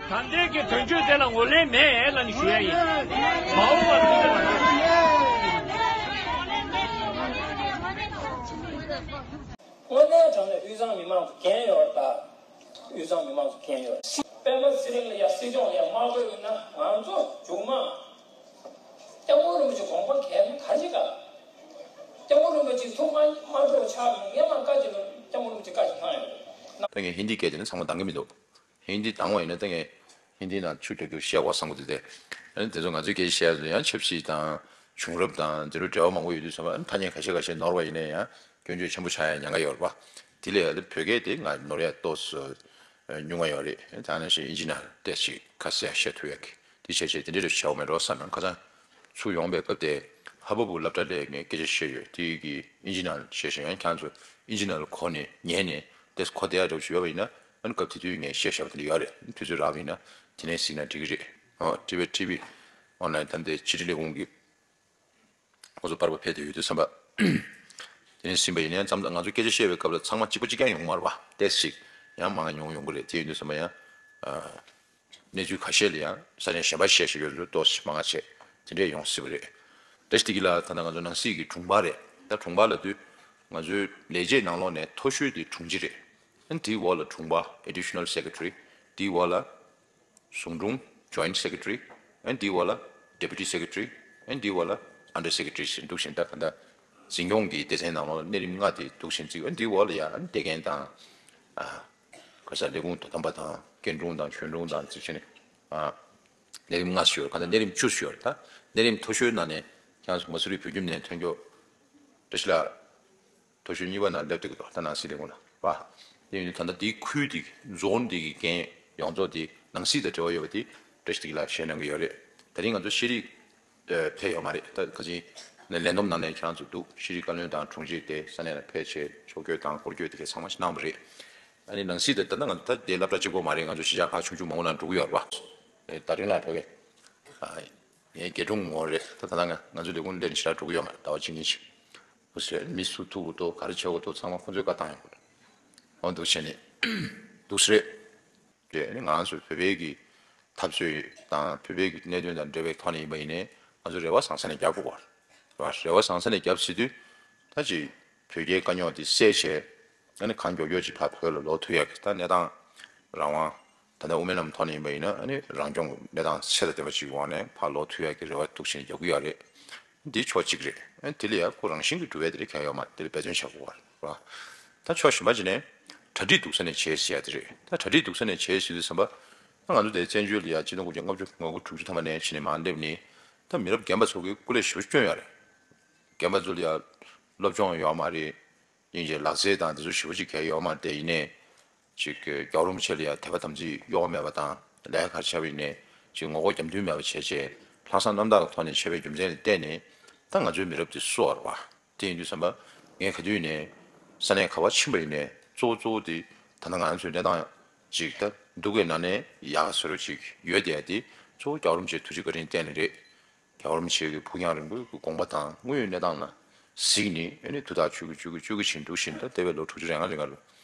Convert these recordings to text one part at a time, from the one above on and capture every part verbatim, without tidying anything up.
ད་ལྟའི་གི་དོན་གཅོད་དེ་ལ་ངོས་ལེན་མེད་ལབ་ནས་ཞུ་ཡ་ཡིན། མ་འོངས་པར་དེ་ལ། དངོས་གནས་དྲང་གནས་དབུས་གཙང་མི་མང་ཚོ་འགན་ཡོད་རེད་ད། དབུས་གཙང་མི་མང་ཚོ་འགན་ཡོད་རེད། སྤེན་པ་ཚེ་རིང་ལ་ཡ་སྲིད་སྐྱོང་ལ་ཡ་དམག་དཔོན་ཡིན་ན་ང་ཚོ་མཇུག་མ། སྐྱབས་མགོན་རིན་པོ་ཆེ་དགོངས་པ་གལ་མི་ག་ཅི་ག་སྐྱབས་མགོན་རིན་པོ་ཆེ་ཐུགས་མ་མ་སྤྲོ་ཆགས་མི་ངས་མ་བཀའ་ཅི་ལ་སྐྱབས་མགོན་རིན་པོ་ཆེ་བཀའ་ཅི་གནང་ཡོད་རེད། ད་ངས་ཧིན་དི་སྐད་དེ་ནི་ཚང་མ་འདང་གི་མི་འདུག་ཧིན་དི་དང་བ་ཡིན་ན་ད་ངས་ཧིན་དི་ནང་ཆུ་རྒྱག་རྒྱུ་བཤད་དགོས་བསམ་གི་འདུག་སྟེ། ཨ་ནི་དེ་ཚོ་ང་ཚོའི་སྐད་ཆ་བཤད་ཡ་ཡང་ཆབ་སྲིད་དང་བྱུང་རབས་དང་དེ་ཚོ་འབྲེལ་བ་མང་པོ་ཡོད་དུས་ཙམ་པ་ཨ་ནི་ཐ་སྙད་ཁ་ཤས་ཁ་ཤས་ནོར་བ་ཡིན་ན་ཡང་སྐྱོན་བརྗོད་ཆེན་པོ་ཆགས་ཡ་ཉེན་ཁ་ཡོད་རེད་པ། དེ་ལས་ཨ་ནི་བོད་སྐད་དེ་ང་ནོར་ཡ་ཏོག་ཙམ་ཉུང་བ་ཡོད་རེད། ད་ནང་བཞིན་ཨིན་ཇི་ནང་ཏོག་ཙམ་ཁ་གསལ་བཤད་ཐུབ་ཡ་གི་དེ་བྱས་བྱས་དེ་འདྲས་རེ་བྱས་པ་མེད་འགྲོ་བསམ་ཡང་ཁ་སང་ཚུར་ཡོང་པའི་སྐབས་དེ་ཧ་བ་བུ་སློབ་གྲྭ་ལས་ངས་སྐད་ཆ་བཤད་ཡོད་དེ་གི་ཨིན་ཇི་ནང་བཤད་བཞིན་ཡང་ཁྱེད་ཚོ་ཨིན་ཇི་ནང་གོ་ནས་ཉན་ནས་ཏོག་ཙམ་གོ་བདེ་ཡ་འདྲ་བོ་ཞིག་ཡོད་པ་ཡིན་ན། ཨ་ནི་སྐབས་དེ་དུས་ངས་བཤད་བཞག་པ་དེ་འདྲ་ཡོད་རེད། དུས་ཚོད་རག་པ་ཡིན་ན་དེ་ནས་གཟིགས་ན་འགྲིག་གི་རེད། ཨོ་ཊི་བི་ཊི་བི་ཨོན་ལན་ད་ལྟའི་ཕྱི་དྲིལ་ལས་ཁུངས་ཀྱི་ཁོང་ཚོ་པར་པ་ཕེབས་བསྡད་ཡོད་དུས་ཙམ་པ། དེ་ནས་ཟིན་པ་ཡིན་ན་ཡང་མཚམས་ད་ང་ཚོ་སྐད་ཆ་བཤད་པའི་སྐབས་ལ་ཚང་མ་གཅིག་པ་གཅིག་རྐྱང་ཡོང་མ་རེད་པ། ཏོག་ཙམ་ཡང་མང་ང་ཉུང་ཉུང་གི་རེད། དེ་ཡིན་དུས་ཙམ་པ་ཡང་། གནས་ཚུལ་ཁ་ཤས་ལ་ཡང་ས་གནས་གཞན་པ་བཤད་བཞིན་ཡོད་ཚུལ་ཏོག་ཙམ་མང་ང་བྱས་དེ་འདྲས་ཡོང་སྲིད་པ་རེད། བཀྲ་ཤིས་བདེ་སྐྱིད་ལགས་ད་ལྟ་ང་ཚོ་ནང་སྲིད་ཀྱི་དྲུང་འཕར་རེད། ད་དྲུང་འཕར་ལབ་དུས་ང་ཚོའི་ལས་བྱེད་ནང་ལོགས་ནས་མཐོ་ཤོས་དེ་དྲུང་ཆེ་རེད། ཨ་ནི་དེའི་འོག་ལ་དྲུང་འཕར་Additional Secretary། དེའི་འོག་ལ་ཟུང་དྲུང་Joint Secretary། ཨ་ནི་དེའི་འོག་ལ་Deputy Secretary། ཨ་ནི་དེའི་འོག་ལ་Under Secretary་ཟེར་འདུག་བཞིན་ད་ག་འདྲ་འཛིན་སྐྱོང་གི་སྡེ་ཚན་ནང་ལོགས་ལ་གནས་རིམ་ལྔ་དེ་འདུག་བཞིན་བརྩི། ཨ་ནི་དེའི་འོག་ལ་ཡང་ཨ་ནི་དེ་མཁན་དང་། ཨ། ག་ས་ལས་ཁུངས་དོ་དམ་པ་དང་སྐྱེ་དྲུང་དང་གཞོན་དྲུང་དང་ཅིག་བྱས་ནས། ཨ། གནས་རིམ་ལྔ་ཞིག་ཡོད་རེད། ག་ད་གནས་རིམ་བཅུ་ཞིག་ཡོད་རེད། ད་གནས་རིམ་མཐོ་ཤོས་ནང་ནས་ཁྱེད་རང་ཚོ་མ་སུ་རི་བོད་ཁྱིམ་ནས་ཐོན་མཁན་བཀྲ་ཤིས་ལགས་མཐོ་ཤོས་གཉིས་པ་ནང་སླེབས་བསྡད་ཀྱི་འདུག་ད་ནང་སྲིད་ལས་ཁུངས་ལ་བ། དེ་ཡིན་དུས་ད་ལྟ་འདིའི་ཁུལ་འདི་ཛོན་འདི་གི་འགན་ཡོངས་རྫོགས་འདི་ནང་སྲིད་དང་འབྲེལ་བ་ཡོད་པ་འདི་བཀྲ་ཤིས་བདེ་སྐྱིད་ལགས་ཞལ་གནང་གི་ཡོད་རེད། ད་རིང་ང་ཚོ་ཤེས་རིག་ཨ། ཕེབས་ཡོད་མ་རེད། ད་ཁ་ཅིག་ནས་ལས་བསྡོམས་ནང་ནས་ཁྱེད་རང་ཚོ་འདུག་ཤེས་རིག་བཀའ་བློན་དང་དྲུང་ཆེ་དེ་ས་གནས་ལ་ཕེབས་བྱས་ཕྱོགས་བསྐྱོད་དང་སྐོར་སྐྱོད་དེ་གས་ཚང་མ་ཞིག་གནང་བ་རེད། ཨ་ནི་ནང་སྲིད་དེ་ད་ལྟ་ང་ཚོ་ད་དེ་སློབ་གྲྭ་གཅིག་པོ་མ་རེད། ང་ཚོ་གཞིས་ཆགས་ཁག་ཆུང་ཆུང་མང་པོ་ནང་འགྲོ་གི་ཡོད་རེད་པ། ཨེ་ད་རིང་ལ་ཕེབས་གས། ཨ། ངའི་རྒན་དྲུང་ངོ་རེད། ད་ད་ལྟ་ང་ང་ཚོ་ལས་ཁུངས་སླེབས་ནས་ཞེ་དྲག་འགྲོ་གི་ཡོད་མ་རེད། ཟླ་བ་གཅིག་གཉིས་ཤིག་འདུག་ཟེར་མི་སུ་ཐུག་གི་འདུག་ག་རེ་བྱེད་དགོས་འདུག་ཚང་མ་ཁོང་ཚོས་བཀའ་བཏང་ཡོང་གི་རེད། འོ་འདུག་བྱས་ནས་འདུག་ཟེར་རེད། དེ་ནི་ང་ཚོ་བོད་པའི་གི་འཐབ་རྩོད་དང་བོད་པའི་གི་གནད་དོན་དང་འབྲེལ་བའི་ཐོག་ནས་ཡིན་པ་ཡིན་ནའི་ང་ཚོ་རེ་བ་བཟང་ས་ནས་རྒྱག་དགོས་པ་རེད། རེ་བ་བཟང་ས་ནས་རྒྱབ་ཟེར་དུས་ད་ཅིག་བོད་རྒྱའི་དཀའ་རྙོག་དེ་སེལ་བྱས་ཨ་ནི་གང་མགྱོགས་མགྱོགས་ཅིག་ཕར་བོད་ལ་ལོག་ཐུབ་ཡག་གི་ད་གནས་སྟངས་རང་དབང་ད་ལྟ་དབུ་མའི་ལམ་ཐོག་ནས་ཡིན་པ་ཡིན་ན་ཨ་ནི་རང་སྐྱོང་གི་གནས་སྟངས་ཚད་དང་ལྡན་པ་ཅིག་གི་འོག་ནས་ཕར་ལོག་ཐུབ་ཡག་གི་རེ་བ་འདུག་བྱས་ནས་རྒྱག་གི་ཡོད་རེད། འདི་ཕྱོགས་གཅིག་རེད། ཨ་དེ་ལ་ཡང་ཁོ་རང་བཞིན་གྱི་འགྲོ་བའི་དེ་རིགས་གང་ཡོད་མ་རེད། དེ་ལ་འབད་བརྩོན་བྱ་དགོས་པ་རེད། ད་ཕྱོགས་གཞན་པ་ཅིག་ནས་གྲ་སྒྲིག་སྡུག་ས་ནས་བྱས་ཟེར་ཡ་དེ་རེད། ད་གྲ་སྒྲིག་སྡུག་ས་ནས་བྱས་ཟེར་དུས་ཙམ་པ་ད་ང་ཚོ་དེ་བཙན་བྱོལ་ལ་ཡ་ཆིག་སྟོང་དགུ་བརྒྱ་ལྔ་བཅུ་ང་དགུ་དྲུག་ཅུ་ཐམ་པ་ནས་ཕྱིན་ནས་མར་སླེབས་ནས་ད་མི་རབས་རྒན་པ་ཚོ་གིས་སྐུ་ལས་ཞེ་པོ་བསྐྱོན་ཡོད་རེད། རྒན་པ་ཚོ་ལ་ཡ་སློབ་སྦྱོང་ཡོད་མ་རེད། སྙིང་རྗེ་ལག་རྩལ་དང་དེ་ཚོ་ཞེ་པོ་ཅིག་གལ་ཡོད་མ་རེད། དེ་ཡིན་ནའི། ཅིག་རྒྱལ་བ་རིན་པོ་ཆེ་ལ་ཡང་དད་པ་དམ་ཚིག་གཡོ་བ་མེད་པ་དང་ལས་ཀ་ག་རེ་བྱས་པ་ཡིན་ནའི་ཅིག་ངོ་ལྐོག་རྒྱབ་མདུན་མེད་པ་བྱས་བྱས་ལྷག་བསམ་རྣམ་དག་གི་ཐོག་ནས་བྱས་པའི་རྒྱུ་མཚན་ལ་བརྟེན་ནས་ད་ང་ཚོའི་མི་རབས་འདི་གསོ་བ་རེད་པ། དེ་ཡིན་དུས་ཙམ་པ་ངས་ག་དུས་ནས་ས་གནས་ག་པར་ཕྱིན་པ་ཡིན་ནའི་གཙོ་བོ་གཙོ་བོ་དེ་ད་ལྟ་ང་ཚོའི་གནས་སྟངས་ཅིག་ད་སྡུག་གི་ནང་ནས་ཡག་བཟོ་འདྲ་ཅིག་ཡོད་བསྡད་ཡ་དེ་གཙོ་བོ་རྒྱལ་བ་རིན་པོ་ཆེའི་ཐུགས་རྗེ་བཀའ་དྲིན་བརྟེན་ནས་རེད། རྒྱལ་བ་རིན་པོ་ཆེ་གི་ཕུགས་རྒྱང་རིང་པོའི་དགོངས་པ་དང་དངོས་ཡོད་གནས་སྟངས་ལ་གཟིགས་ནས་ཨ་ནི་དུས་ཐག་ཆོད་ཀྱི་ཆོད་ཀྱི་ཆོད་ཀྱི་ཕྱིན་འདུག་བཞིན་ད་ལྟ་བའི་ལོ་དྲུག་ཅུ་རེ་ལྔ་རིང་ལ་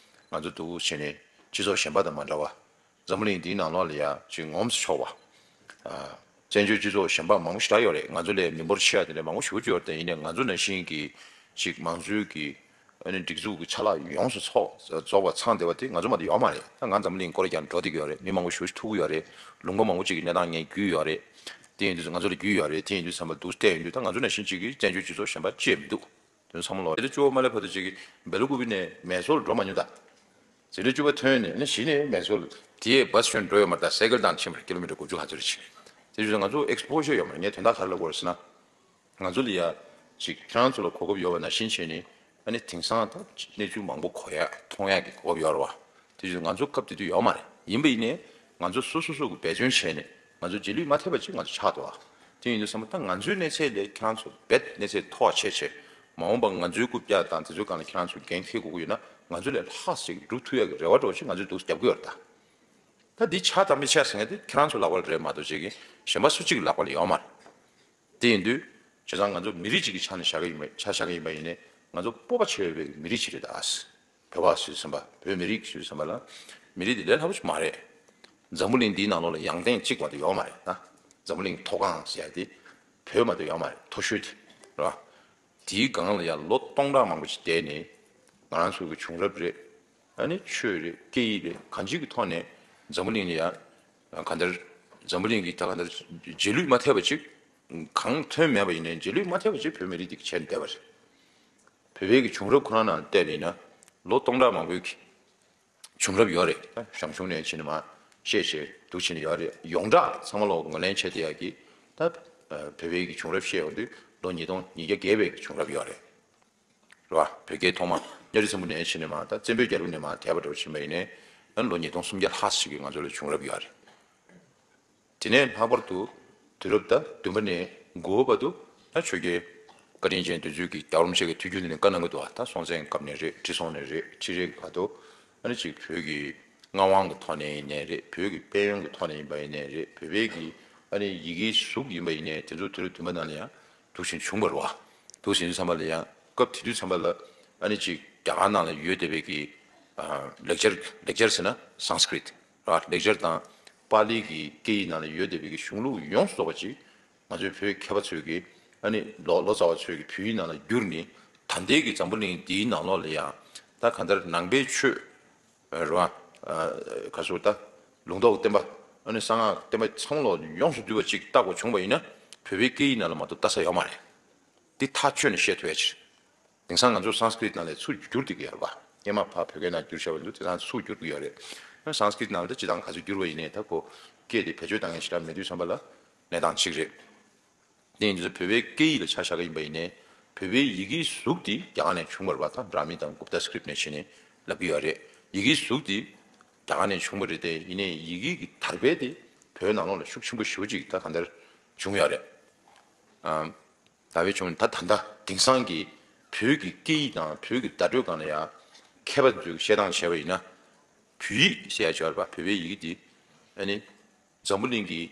ང་ཚོ་འདུག་བྱས་ནས་སྤྱི་ཚོགས་གཞན་པ་དང་མ་འདྲ་བ་འཛམ་བུ་གླིང་འདིའི་ནང་ལོགས་ལ་ཡ་ཅིག་ངོམས་སུ་ཆོག་པ། ཨ། བཙན་བྱོལ་སྤྱི་ཚོགས་གཞན་པ་མང་པོ་ཞེ་དྲག་ཡོད་རེད། ང་ཚོ་ལས་མི་འབོར་ཆེ་བ་དེ་འདྲ་མང་པོ་ཞེ་པོ་ཅིག་ཡོད་རེད། ཡིན་ནའི་ང་ཚོ་ནང་བཞིན་གྱི་ཅིག་མང་གཙོའི་གི་ཨ་ནི་སྒྲིག་འཛུགས་ཀྱི་ཆ་ལག་ཡོངས་སུ་ཚོགས་རྫོགས་པ་ཚང་བསྡད་པ་དེ་ང་ཚོ་མ་གཏོགས་ཡོད་མ་རེད། ད་ང་འཛམ་གླིང་སྐོར་རྒྱག་འགྲོ་བསྡད་ཀྱི་ཡོད་རེད། མི་མང་པོ་ཞེ་པོ་ཅིག་ཐུག་གི་ཡོད་རེད། ལུང་པ་མང་པོ་ཅིག་གི་གནས་སྟངས་ངས་བརྒྱུད་ཡོད་རེད། དེ་ཡིན་དུས་ང་ཚོ་ལ་རྒྱུས་ཡོད་རེད། དེ་ཡིན་དུས་ཙམ་པ་འདུག་བལྟས་ཡོང་དུས་ད་ང་ཚོ་ནང་བཞིན་གཅིག་གིས་བཙན་བྱོལ་སྤྱི་ཚོགས་གཞན་པ་ཅི་ཡང་མི་འདུག་དེ་ཚོ་ཚང་མ་ལོག་དེ་ཚོ་བཅུ་པ་མ་སླེབས་བར་དུ་གཅིག་གིས་སྦེལ་ཀོབ་ནས་མེ་སོར་འགྲོ་མ་མྱོང་ད། ཟེར་འདྲ་བཅུ་པ་ཐོན་ནས་ནི་གཞི་ནས་མེ་སོར་དེ་ཡས་བཱས་ཤོན་འགྲོ་ཡོད་མ་རེད། ད་སའི་ཀལ་བཏང་ཕྱིན་པ་རེད། ཀི་ལོ་མི་ཊར་དགུ་བཅུ་ག་ཚོད་རེད་ཕྱིན། དེ་བཞིན་ང་ཚོ་ཨེག་སི་པོ་ཞར་ཡོད་མ་རེད། ངས་དོན་དག་ག་རེ་ལབ་དགོས་རེད་ཟེར་ན། ང་ཚོ་ལ་ཡ་ཅིག་ཁྱེད་རང་ཚོ་ལ་གོ་སྐབས་ཡོད་པ་ནང་བཞིན་བྱས་ནས་ཨ་ནི་དེང་སང་ད་གནས་ཚུལ་མང་པོ་གོ་ཡ་མཐོང་ཡ་གི་གོ་སྐབས་ཡོད་རེད་བ། དེ་བཞིན་ང་ཚོ་སྐབས་དེ་དུས་ཡོད་མ་རེད། ཡིན་པ་ཡིན་ནའི་ང་ཚོ་སོ་སོ་སོ་གི་འབད་བརྩོན་བྱས་ནས་ང་ཚོ་རྗེས་ལུས་མ་ཐེབས་པ་ཅིག་ང་ཚོ་ཆགས་འདུག་བ། དེ་ཡིན་དུས་ཙམ་པ་ད་ང་ཚོའི་གནས་ཚད་ལས་ཁྱེད་རང་ཚོ་རྦད་གནས་ཚད་མཐོ་བ་བྱས་བྱས་མ་འོངས་པ་ང་ཚོའི་རྐུབ་བཀྱག་དང་དེ་ཚོའི་སྒང་ལ་ཁྱེད་རང་ཚོ་འགན་འཁྱེར་དགོས་ཀྱི་ཡོད་ན་ང་ཚོ་ལས་ལྷག་ཅིག་སྒྲུབ་ཐུབ་ཡ་གི་རེ་བ་འདྲ་བོ་ཅིག་ང་ཚོས་འདུག་རྒྱབ་ཀྱི་ཡོད་རེད་ད། ད་འདི་ཆགས་དང་མི་ཆགས་ཟེར་མཁན་དེ་ཁྱེད་རང་ཚོ་ལག་པ་ལ་རེད་མ་གཏོགས་ཅིག་གི་གཞན་པ་སུ་གཅིག་གི་ལག་པ་ལ་ཡོད་མ་རེད། དེ་ཡིན་དུས་བྱས་ཙང་ང་ཚོ་མི་རིགས་གཅིག་གི་ཆ་ནས་བཞག་གི་ཡིན་པ་ཆ་བཞག་གི་ཡིན་པ་ཡིན་ནའི་ང་ཚོ་སྤོབས་པ་ཆེ་བའི་མི་རིགས་ཅིག་རེད་ད། བོད་པ་ཞུས་ཙམ་པ་བོད་མི་རིགས་ཞུས་ཙམ་པ་ལ་མི་རིགས་དེ་ལས་སླ་པོ་ཞིག་མ་རེད། འཛམ་བུ་གླིང་འདིའི་ནང་ལོགས་ལ་ཡང་སྟེང་གཅིག་མ་གཏོགས་ཡོད་མ་རེད་ད། འཛམ་བུ་གླིང་མཐོ་སྒང་ཟེར་ཡ་དེ་བོད་མ་གཏོགས་ཡོད་མ་རེད། མཐོ་ཤོས་དེ་རེད་བ། དེའི་སྒང་ལ་ཡང་ལོ་སྟོང་ཕྲག་མང་པོ་ཞིག་བསྡད་ནས་ང་རང་ཚོ་གི་བྱུང་རབས་རེད། ཨ་ནི་ཆོས་རེད། སྐད་ཡིག་རེད། གང་ཅིའི་གི་ཐོག་ནས་འཛམ་བུ་གླིང་ལ་ཡང་གང་ལྟར་འཛམ་བུ་གླིང་གི་ད་གང་ལྟར་རྗེས་ལུས་མ་ཐེབས་པ་ཅིག་གང་ཐོན་མེད་པ་ཡིན་ནའི་རྗེས་ལུས་མ་ཐེབས་པ་ཅིག་བོད་མི་རིགས་འདི་གི་བྱས་ནས་བསྡད་པ་རེད། བོད་པའི་གི་བྱུང་རབས་ཁོ་རང་ནང་བལྟས་པ་ཡིན་ན་ལོ་སྟོང་ཕྲག་མང་པོའི་གི་བྱུང་རབས་ཡོད་རེད། ད་ཞང་ཞུང་ནས་ཕྱིན་ནས་མར་བཤད་བཤད་འདུག་ཕྱིན་ནས་ཡོད་རེད། ཡོངས་གྲགས་ཚང་མ་ལོག་ངོས་ལེན་བྱས་བསྡད་ཡག་གི་ད་བོད་པའི་གི་བྱུང་རབས་བཤད་ཡོང་དུས་ལོ་ཉིས་སྟོང་ཉིས་བརྒྱ་བརྒལ་བའི་གི་བྱུང་རབས་ཡོད་རེད། རེད་བ། བོད་སྐད་ཐོག་མ་གཉའ་ཁྲི་སྲིན་པོ་ནས་ཕྱིན་ནས་མར་ད་བཙན་པོའི་རྒྱལ་པོ་ནས་མར་དར་བ་འདྲ་བོ་ཕྱིན་པ་ཡིན་ནའི་ཨ་ནི་ལོ་ཉིས་སྟོང་སུམ་བརྒྱ་ལྷག་ཞིག་གི་ང་ཚོ་ལ་བྱུང་རབས་ཡོད་རེད། དེ་ནས་ལྷག་པར་དུ་དུས་རབས་ད་བདུན་པ་ནས་དགུ་པ་བར་དུ་ད་ཆོས་རྒྱལ་བཀའ་དྲིན་ཅན་དེ་ཚོའི་གི་རྒྱལ་བ་རིན་པོ་ཆེ་གི་དུས་རྒྱུན་དེ་ནས་བཀའ་གནང་གི་འདུག་ད་སྲོང་བཙན་སྐབས་ནས་རེད། ཁྲི་སྲོང་ནས་རེད། ཁྲི་རལ་གྱི་བར་དུ་ཨ་ནི་ཅིག་བོད་ཀྱི་མངའ་དབང་གི་ཐོག་ནས་ཡིན་ནའི་རེད། བོད་ཀྱི་དཔལ་ཡོན་གྱི་ཐོག་ནས་ཡིན་པ་ཡིན་ནའི་རེད། བོད་པའི་གི་ཨ་ནི་ཡི་གེའི་གཟུགས་ཡིན་པ་ཡིན་ནའི་དེ་ཚོ་དུས་རབས་བདུན་པ་ནང་ལ་ཡང་འདུག་བཞིན་བྱུང་བ་རེད་བ། འདུག་བཞིན་དུས་ཙམ་པ་ལ་ཡང་སྐབས་དེ་དུས་ཙམ་པ་ལ་ཨ་ནི་ཅིག་རྒྱ་གར་ནང་ལ་ཡོད་བསྡད་པའི་གི་ལེགས་སྦྱར་ལེགས་སྦྱར་ཟེར་ན་སཾ་སྐྲྀཏ་རེད་བ། ལེགས་སྦྱར་དང་པཱ་ལི་གི་སྐད་ཡིག་ནང་ལ་ཡོད་བསྡད་པའི་གི་གཞུང་ལུགས་ཡོངས་སུ་རྫོགས་པ་ཅིག་ང་ཚོའི་བོད་མཁས་པ་ཚོས་ཀྱི་ཨ་ནི་ལོ་ལོ་ཙཱ་བ་ཚོས་ཀྱི་བོད་ཡིག་ནང་ལ་བསྒྱུར་ནས་ད་ལྟའི་གི་འཛམ་བུ་གླིང་འདིའི་ནང་ལོགས་ལ་ཡང་ད་གང་ལྟར་ནང་པའི་ཆོས་རེད་བ། ག་ཚོད་ད་ལུང་རྟོགས་བསྟན་པ་ཨ་ནི་གསང་སྔགས་བསྟན་པ་ཚང་མ་ལོག་ཡོངས་སུ་འདུས་པ་ཅིག་བལྟ་དགོས་བྱུང་བ་ཡིན་ན་བོད་པའི་སྐད་ཡིག་ནང་ལ་མ་གཏོགས་བལྟ་ས་ཡོད་མ་རེད། འདི་ཐག་ཆོད་ནས་བཤད་ཐུབ་ཡ་ཅིག་དེང་སང་ང་ཚོ་སཾ་སྐྲྀཏ་ནང་ལ་ཚུར་བསྒྱུར་བསྡད་ཀྱི་ཡོད་རེད་པ། སྔོན་མ་ཕར་བོད་སྐད་ནང་བསྒྱུར་བཞག་པ་འདུག་དེང་སང་ཚུར་བསྒྱུར་གྱི་ཡོད་རེད། སཾ་སྐྲྀཏ་ནང་ལ་ད་སྤྱིར་བཏང་ག་ཚོད་བསྒྱུར་བ་ཡིན་ནའི་ད་ཁོ་སྐད་དེ་བེད་སྤྱོད་བཏང་མཁན་ཞེ་དྲག་མེད་དུས་ཙམ་པ་ལ་གནས་སྟངས་གཅིག་རེད། དེ་ཡིན་དུས་བོད་པའི་སྐད་ཡིག་ལ་ཆ་བཞག་གི་ཡིན་པ་ཡིན་ནའི་བོད་པའི་ཡི་གེའི་གཟུགས་དེ་རྒྱ་གར་ནས་བྱུང་བ་རེད་པ། ད་བྷྲ་མི་དང་གུབ་ཏ་སི་ཀྲིབ་ནས་བྱས་ནས་ལབ་ཀྱི་ཡོད་རེད། ཡི་གེའི་གཟུགས་དེ་རྒྱ་གར་ནས་བྱུང་བ་རེད་དེ། ཡིན་ནའི་ཡི་གེ་གི་དར་སྤེལ་དེ་བོད་ནང་ལོགས་ལ་ཤུགས་ཆེན་པོ་ཞེ་པོ་ཅིག་ད་གང་ལྟར་བྱུང་ཡོད་རེད། ཨམ། ད་བའི་བྱུང་ད་ད་ལྟ་དེང་སང་གི་བོད་ཀྱི་སྐད་ཡིག་དང་བོད་ཀྱི་བརྡ་སྤྲོད་སྒང་ལ་ཡང་མཁས་པ་ཚོས་བཤད་སྟངས་བྱས་པ་ཡིན་ན། བོད་ཡིག་ཟེར་ཡ་ཅིག་ཡོད་རེད་པ། བོད་པའི་ཡི་གེ་འདི་ཨ་ནི་འཛམ་བུ་གླིང་གི་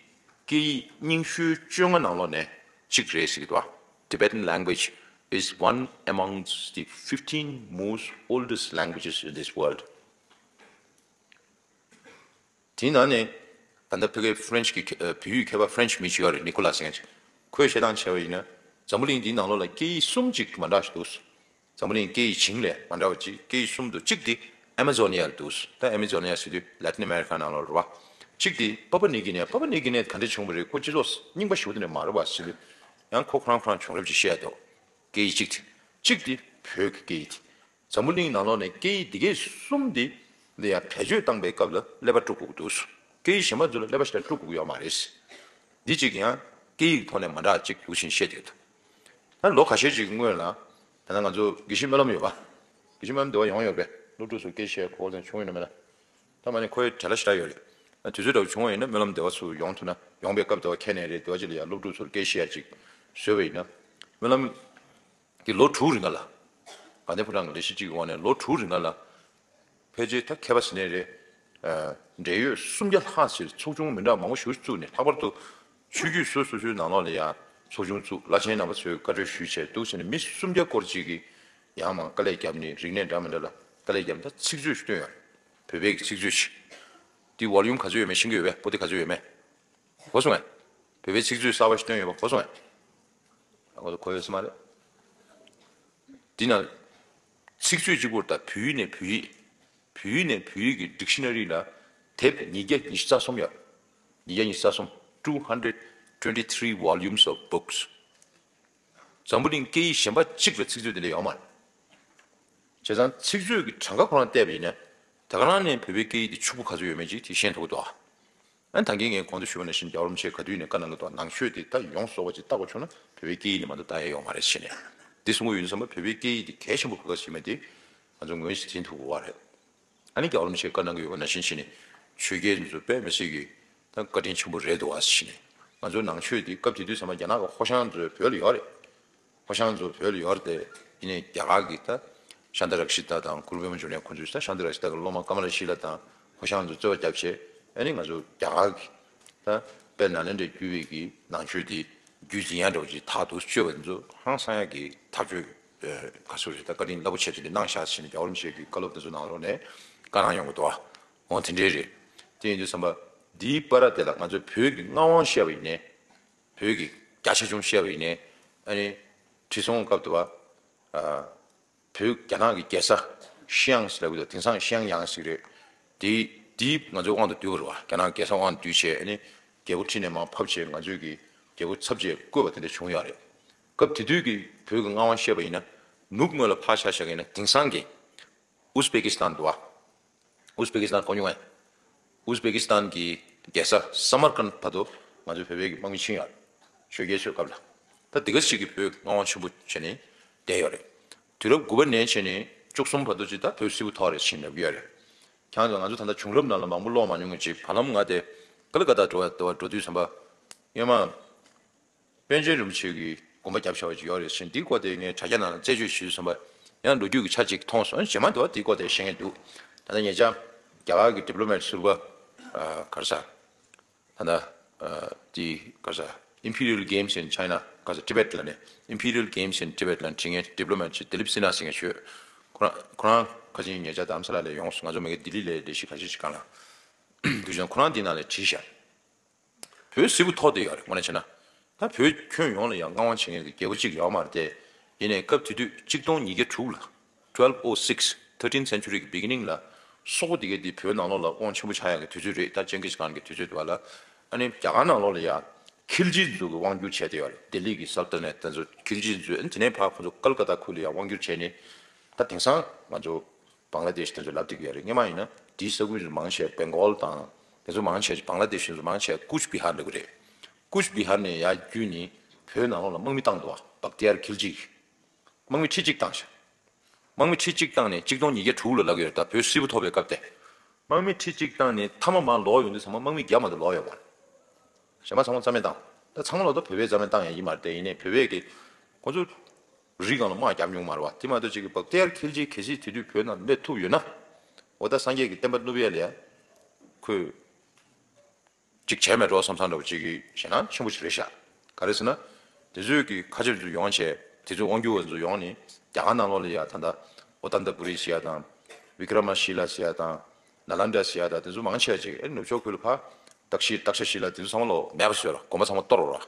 སྐད་ཡིག་རྙིང་ཤོས་བཅོ་ལྔ་ནང་ལོགས་ནས་གཅིག་རེད་ཟེར་གྱི་འདུག Tibetan language is one amongst the fifteen most oldest languages in this world. དེའི་ནང་ནས་ད་ལྟ་ཕ་གིའི་ཧྥ་རན་ཆི་གི་མཁས་ཨ་བོད་ཡིག་མཁས་པ་ཧྥ་རན་ཆི་མི་ཞིག་ཡོད་རེད། ནི་ཀོ་ལ་ཟེར་མཁན་ཅིག་ཁོས་བཤད་སྟངས་བྱས་པ་ཡིན་ན་འཛམ་བུ་གླིང་འདིའི་ནང་ལོགས་ལ་སྐད་ཡིག་གསུམ་ཅིག་མ་འདྲ་བ་ཞིག་འདུག་འཛམ་བུ་གླིང་སྐད་ཡིག་བྱིངས་ལས་མ་འདྲ་བ་ཅིག་སྐད་ཡིག་གསུམ་འདུག་གཅིག་དེ་ཨ་མ་ཛོ་ནི་ཡ་ལ་འདུག་ད་ཨ་མ་ཛོ་ནི་ཡ་ཟེར་དུས་ལ་ཏིན་ཨ་མེ་རི་ཁ་ནང་ལོགས་རེད་བ། གཅིག་དེ་པ་པ་ནིའུ་གི་ནི། པ་པ་ནིའུ་གི་ནི་ག་འདྲ་བྱུང་བ་རེད། ཁོ་སྤྱི་ཚོགས་རྙིང་པ་ཞེ་པོ་དེ་འདྲ་མ་རེད་བ་ཟེར་དུས་ཡང་ཁོ་ཁོ་རང་ཁོ་རང་བྱུང་རབས་ཅིག་བཤད་འདུག་སྐད་ཡིག་གཅིག་དེ། གཅིག་དེ་བོད་ཀྱི་སྐད་ཡིག་དེ། འཛམ་བུ་གླིང་ནང་ལོགས་ནས་སྐད་ཡིག་འདི་གའི་གསུམ་འདི་ལ་ཡང་བེད་སྤྱོད་བཏང་པའི་སྐབས་ལ་ཀླད་པ་དཀྲུག་དགོས་ཀྱི་འདུག་སྐད་ཡིག་གཞན་པ་ཚོ་ལ་ཀླད་པ་ཞེ་དྲག་དཀྲུག་དགོས་ཀྱི་ཡོད་མ་རེད། འདི་གཅིག་ཡང་སྐད་ཡིག་ཐོག་ནས་མ་འདྲ་གཅིག་འདུག་བཞིན་བཤད་བསྡད་འདུག་ད་ལོ་ཁ་ཤས་ཅིག་གི་སྔོན་ལ་ད་ལྟ་ང་ཚོ་དགེ་བཤེས་སྨོན་ལམ་ཡོད་པ། དགེ་བཤེས་སྨོན་ལམ་སྡེ་བ་ཡོང་ཡོད་པས། སློབ་ཕྲུག་ཚོ་སྐད་བཤད་གོ་ཙང་བྱུང་ཡོད་ན་མེད་ན། ད་མ་ནི་ཁོའི་བྲེལ་བ་ཞེ་དྲག་ཡོད་རེད། ད་དུས་ཚོད་འདྲ་བོ་བྱུང་བ་ཡིན་ན་སྨོན་ལམ་སྡེ་བ་ཚོ་ཡོང་ཐུབ་ན། ཡོང་པའི་སྐབས་དེ་བ་ཁྱེད་ནས་རེད། སྡེ་བ་གཅིག་ལ་ཡང་སློབ་ཕྲུག་ཚོར་སྐད་བཤད་ཡ་ཅིག་བཟོས་པ་ཡིན་ན། སྨོན་ལམ་གྱི་ལོ་དྲུག་རིང་ག་ལ། དགའ་ལྡན་ཕོ་བྲང་གི་ལས་གཞི་གཅིག་གི་འོག་ནས་ལོ་དྲུག་རིང་ག་ལ། ཕལ་ཆེར་ད་མཁས་པ་ཟེར་ནའི་རེད། ཨ་འབྲེལ་ཡོད་སུམ་བརྒྱ་ལྷག་ཅིག་ཚོགས་ཆུང་མི་འདྲ་མང་པོ་ཞིག་བཙུགས་ནས། ལྷག་པར་དུ་ཆོས་བརྒྱུད་སོ་སོ་སོའི་ནང་ལོགས་ལ་ཡང་ཚོགས་ཆུང་བཙུགས། བླ་ཆེན་རྣམ་པ་ཚོས་བཀའ་འཁྲོལ་ཞུས་བྱས་འདུག་བྱས་ནས་མི་སུམ་བརྒྱ་སྐོར་ཅིག་གིས་ཡང་མང་དཀའ་ལས་བརྒྱབ་ནས་རིག་གནས་འདྲ་མི་འདྲ་ལ་དཀའ་ལས་བརྒྱབ་ནས་ད་ཚིག་མཛོད་ཞིག་བཏོན་ཡོད་རེད། བོད་པའི་གི་ཚིག་མཛོད་ཅིག་འདི་ཝོ་ལུམ་ག་ཚོད་ཡོད་མེད་ཤེས་ཀྱི་ཡོད་པས། པོ་ཏི་ག་ཚོད་ཡོད་མེད། གོ་སོང་ངས། བོད་པའི་ཚིག་མཛོད་གསར་པ་ཞིག་བཏོན་ཡོད་པ་གོ་སོང་ངས། ཨ་གོ་གོ་ཡོད་ས་མ་རེད། འདི་ན་ཚིག་མཛོད་གཅིག་པོར་ད་བོད་ཡིག་ནས་བོད་ཡིག་བོད་ཡིག་ནས་བོད་ཡིག་གི་ཌིག་ཤི་ན་རི་ལ་དེབ་ཉིས་བརྒྱ་ཉི་ཤུ་རྩ་གསུམ་ཡོད། ཉིས་བརྒྱ་ཉི་ཤུ་རྩ་གསུམ། two hundred twenty-three volumes of books. འཛམ་བུ་གླིང་སྐད་ཡིག་གཞན་པ་གཅིག་ལ་ཚིག་མཛོད་དེ་འདྲ་ཡོད་མ་རེད། བྱས་ཙང་ཚིག་མཛོད་ཀྱི་གྲངས་ཀ་ཁོ་རང་བལྟས་པ་ཡིན་ན། ད་ག་རང་ནས་བོད་པའི་སྐད་ཡིག་དེ་ཕྱུག་པོ་ག་ཚོད་ཡོད་མེད་ཅིག་དེ་ཤེས་ཐུབ་ཀྱི་འདུག་ཨ། ཨ་ནི་ད་གིན་ངས་གོང་དུ་ཞུས་པ་ནང་བཞིན་རྒྱལ་བ་རིན་པོ་ཆེ་ག་དུས་ནས་བཀའ་གནང་གི་འདུག་ནང་ཆོས་དེ་ད་ཡོངས་རྫོགས་པ་ཅིག་བལྟ་དགོས་བྱུང་ན་བོད་པའི་སྐད་ཡིག་ནས་མ་གཏོགས་བལྟ་ཡ་ཡོད་མ་རེད་ཟེར་ནས། འདི་གསུང་གི་ཡོད་དུས་ཙམ་པ་བོད་པའི་སྐད་ཡིག་དེ་གལ་ཆེན་པོ་ག་ག་ཞིག་མེད་དེ་ང་ཚོ་ངོས་ཤིག་འཛིན་ཐུབ་དགོས་པ་རེད། ཨ་ནི་རྒྱལ་བ་རིན་པོ་ཆེས་བཀའ་གནང་གི་ཡོད་པ་ནང་བཞིན་བྱས་ནས་ཆོས་རྒྱལ་ཚོ་དཔེ་མི་སྲིད་ཀྱི་ད་བཀའ་དྲིན་ཆེན་པོ་རེད་འདུག་བ་ཟེར་ནས། ང་ཚོ་ནང་ཆོས་འདི་སྐབས་དེ་དུས་ཙམ་པ་རྒྱ་ནག་གི་ཧོ་ཤང་ཚོའི་བོད་ལ་ཡོད་རེད། ཧོ་ཤང་ཚོ་བོད་ལ་ཡོད་རེད་དེ། ཡིན་ནའི་རྒྱ་གར་གྱི་ད་ཤཱནྟ་རཀྵི་ཏ་དང་གུ་རུ་པདྨ་འབྱུང་གནས་ཁོང་ཚོས་ད་ཤཱནྟ་རཀྵི་ཏ་གི་སློབ་མ་ཀ་མ་ལ་ཤཱི་ལ་དང་ཧོ་ཤང་ཚོ་རྩོད་པ་བརྒྱབ་བྱས། ཨ་ནི་ང་ཚོ་རྒྱ་གར་གྱི་ད་དཔལ་ནཱ་ལེནྡྲས་བརྒྱུད་པའི་གི་ནང་ཆོས་འདི་རྒྱུད་འཛིན་ཡ་འདྲ་བོ་ཅིག་ཐག་ཐུག་བཅོས་པ་འདི་ཚོ་ཧང་སང་ཡ་གི་ཐག་གཅོད་ག་ཚོད་རེད། ད་བཀའ་དྲིན་རླབས་པོ་ཆེ་དེ་འདྲ་གནང་ཤག་ཟེར་ནས་རྒྱལ་བ་རིན་པོ་ཆེ་གི་བཀའ་སློབ་དེ་ཚོ་ནང་ལོགས་ནས་བཀའ་གནང་ཡོང་གི་འདུག་འོ་དེ་འདྲའི་རེད། དེ་ཡིན་དུས་ཙམ་པ་ འདིའི་བར་དེ་ལ་ང་ཚོས་བོད་ཀྱི་མངའ་དབང་བཤད་པ་ཡིན་ནའི། བོད་ཀྱི་བརྒྱ་ཆ་ཆུང་བཤད་པ་ཡིན་ནའི། ཨ་ནི་ཁྲི་སྲོང་སྐབས་དུ་བ། བོད་རྒྱ་ནག་གི་རྒྱལ་ས་ཤི་ཡང་ཟེར་ལབ་ཀྱི་འདུག་དེང་སང་ཤི་ཡང་ཡང་ཟེར་གྱི་རེད། དེ་དེའི་ང་ཚོའི་དབང་དུ་བསྡུས་པ་རེད་བ། རྒྱ་ནག་རྒྱལ་ས་དབང་དུ་བསྡུས་བྱས། ཨ་ནི་རྒྱལ་པོ་ཁྲི་ནས་མར་ཕབ་བྱས། ང་ཚོའི་གི་རྒྱལ་པོ་ཚབ་བྱས་བསྐོས་པ་དེ་འདྲ་བྱུང་ཡོད་རེད། སྐབས་དེ་དུས་ཀྱི་བོད་ཀྱི་མངའ་དབང་བཤད་པ་ཡིན་ན། ནུབ་ངོས་ལ་ཕར་ཆ་བཞག་གི་ཡིན་ན། དེང་སང་གི་ཨུ་སི་པེ་ཀི་སི་ཐན་འདུག་བ། ཨུ་སི་པེ་ཀི་སི་ཐན་གོ་མྱོང་ངས། ཨུ་སི་པེ་ཀི་སི་ཐན་གྱི་རྒྱལ་ས་སམ་མར་ཀན་བར་དུ་ང་ཚོའི་བོད་པའི་གི་དམག་མི་ཕྱིན་ཡོད་རེད། ཆོས་རྒྱལ་ཚོའི་སྐབས་ལ། ད་དེ་ག་ཞིག་གི་བོད་མངའ་དབང་ཆེན་པོ་བྱས་ནས་བསྡད་ཡོད་རེད། དུས་རབས་དགུ་པ་ནས་བྱས་ནས་བཅུ་གསུམ་བར་དུ་ཅིག་ད་བོད་སིལ་བུ་ཐོག་རེད་ཕྱིན་ལབ་ཀྱི་ཡོད་རེད། ཁྱེད་རང་ཚོ་ང་ཚོ་ད་ལྟ་བྱུང་རབས་ནང་ལ་མང་པོ་ཀློག་མ་མྱོང་མཁན་ཅིག་བར་ལམ་ང་དེ་ཀ་ལི་ཀ་ཏ་འགྲོ་བ་འགྲོ་བ་འགྲོ་དུས་ཙམ་པ། སྔོན་མ། པཎ་ཆེན་རིན་པོ་ཆེ་གི་དགོངས་པ་རྒྱབ་བཞག་པ་ཅིག་ཡོད་རེད་ཟེར། འདིའི་སྐོར་དེ་ངས་དྲ་རྒྱ་ནང་ལ་རྩད་གཅོད་ཞུས་ཙམ་པ། ཡང་ལོ་རྒྱུས་ཀྱི་ཆ་གཅིག་མཐོང་སོང་། རྗེས་མ་དེ་བ་དེའི་སྐོར་དེ་བཤད་མཁན་འདུག་ད་ལྟ་ཉེ་ཆར་རྒྱ་གར་གྱི་ཌི་པི་ལོ་མེཊ་ཟུར་པ། ག་རེ་ཟ། ད་ལྟ་དེ་ག་རེ་ཟ། Imperial Games in China། ག་རེ་ཟ། Tibet ལ་ནས། Imperial Games in Tibet ལ་ནས་བྲིས་མཁན་ཌི་པི་ལོ་མེཊ་ཅིག་དི་ལིབ་སི་ན་ཟེར་མཁན་ཞིག་ཡོད། ཁོ་རང་ཁོ་རང་ཁ་ཆེ་ཉེ་ཆར་རྡ་རམ་ས་ལ་ལ་ཡོང་སོང་། ང་ཚོ་མ་གི་ལྡི་ལི་ལ་ལས་གཞི་ཁ་ཤས་ཤིག་སྒང་ལ་འདུག་ཅིང་། ཁོ་རང་འདི་ནང་ལ་བྲིས་ཤག་བོད་སིལ་བུ་ཐོག་དེ་ཡོད་རེད། དངོས་གནས་བྱས་ན། ད་བོད་ཁྱོན་ཡོངས་ལ་ཡང་མངའ་དབང་བྱེད་མཁན་གྱི་རྒྱལ་པོ་གཅིག་ཡོད་མ་རེད་དེ། ཡིན་ནའི་སྐབས་དེ་དུས་གཅིག་སྟོང་ཉིས་བརྒྱ་དྲུག་ལ། Twelve oh six, thirteenth century གི་beginning ལ། སོག་པོ་དེ་གའི་དེ་བོད་ནང་ལོགས་ལ་དབང་ཆེན་པོ་ཆགས་ཡག་གི་དུས་ཚོད་རེད། ད་ཅིང་གིས་ཁཱན་གི་དུས་ཚོད་དེ་བ་ལ། ཨ་ནི་རྒྱ་གར་ནང་ལོགས་ལ་ཡང་ཁིལ་ཇི་ཚོ་གིས་དབང་བསྒྱུར་བྱས་བསྡད་ཡོད་རེད། ལྡི་ལི་གི་སལ་ཏ་ནེཊ་དེ་ཚོ་ཁིལ་ཇི་ཚོས། ཨ་ནི་དེ་ནས་ཕར་ཁོ་ཚོ་ཀལ་ཀ་ཏ་ཁུལ་ལ་ཡང་དབང་བསྒྱུར་བྱས་ནས། ད་དེང་སང་ང་ཚོ་བང་ལ་དེཤ་དེ་ཚོ་ལབ་བསྡད་ཀྱི་ཡོད་རེད། སྔོན་མ་ཡིན་ན་དེའི་ས་ཁུལ་ཚོ་མང་ཆེ་བ་བེང་གོལ་དང་དེ་ཚོ་མང་ཆེ། བང་ལ་དེཤ་དེ་ཚོ་མང་ཆེ་བ་ཀུཆ་བི་ཧར་ལབ་ཀྱི་རེད། ཀུཆ་བི་ཧར་ནས་ཡར་བརྒྱུད་ནས་བོད་ནང་ལོགས་ལ་དམག་མི་བཏང་འདུག་བ། བག་ཏི་ཡར་ཁིལ་ཇི་གིས། དམག་མི་ཁྲི་གཅིག་བཏང་ཤག་དམག་མི་ཁྲི་གཅིག་བཏང་ནས་གཅིག་སྟོང་ཉིས་བརྒྱ་དྲུག་ལ་ལབ་ཀྱི་ཡོད་རེད། ད་བོད་སིལ་བུ་ཐོག་པའི་སྐབས་དེ། དམག་མི་ཁྲི་གཅིག་བཏང་ནས་མཐའ་མ་མར་ལོག་ཡོང་དུས་ཚང་མ་དམག་མི་བརྒྱ་མ་གཏོགས་ལོག་ཡོད་མ་རེད། གཞན་པ་ཚང་མ་རྩ་མེད་བཏང་། ད་ཚང་མ་ལོག་ད་བོད་པའི་རྩ་མེད་བཏང་ཡ་ཡིན་མ་རེད་དེ། ཡིན་ནའི་བོད་པས་ཀྱི་ཁོ་ཚོ་རི་སྒང་ལ་དམག་བརྒྱབ་མྱོང་མ་རེད་བ། དེ་མ་གཏོགས་ཅིག་གི་བག་ཏི་ཡར་ཁིལ་ཇི་གལ་སྲིད་དེ་དུས་བོད་ནང་སླེབས་ཐུབ་ཡོད་ན། འོ་ད་སངས་རྒྱས་ཀྱི་བསྟན་པ་བསྣུབ་ཡ་ལ་ཡ་ཁོས་ཅིག་བྱས་མེད་འགྲོ་བསམ་བསམ་འདྲ་བོ་ཅིག་གི་ཞེད་སྣང་ཆེན་པོ་ཞིག་རེད་ཤག་ག་རེ་ཟེར་ན། དེ་ཚོས་ཀྱི་ཁ་ཆེ་ཚོ་ཡོང་བྱས། དེ་ཚོའི་དབང་སྒྱུར་བ་ཚོ་ཡོང་ནས་རྒྱ་གར་ནང་ལོགས་ལ་ཡ་ད་ལྟ་ཨོ་ཏན་ཏ་པུ་རི་ཟེར་ཡ་དང་། བི་ཀྲ་མ་ཤི་ལ་ཟེར་ཡ་དང་། ནཱ་ལན་དྲ་ཟེར་ཡ་དང་། དེ་ཚོ་མང་ཆེ་བ་ཅིག་ཨེ་ནུབ་ཕྱོགས་ཁུལ་ལ་ཕར་སྟག་ཤི་སྟག་ཤ་ཤི་ལ་དེ་ཚོ་ཚང་མ་ལོག་མེད་པ་བཟོས་ར། དགོན་པ་ཚང་མ་གཏོར་ར།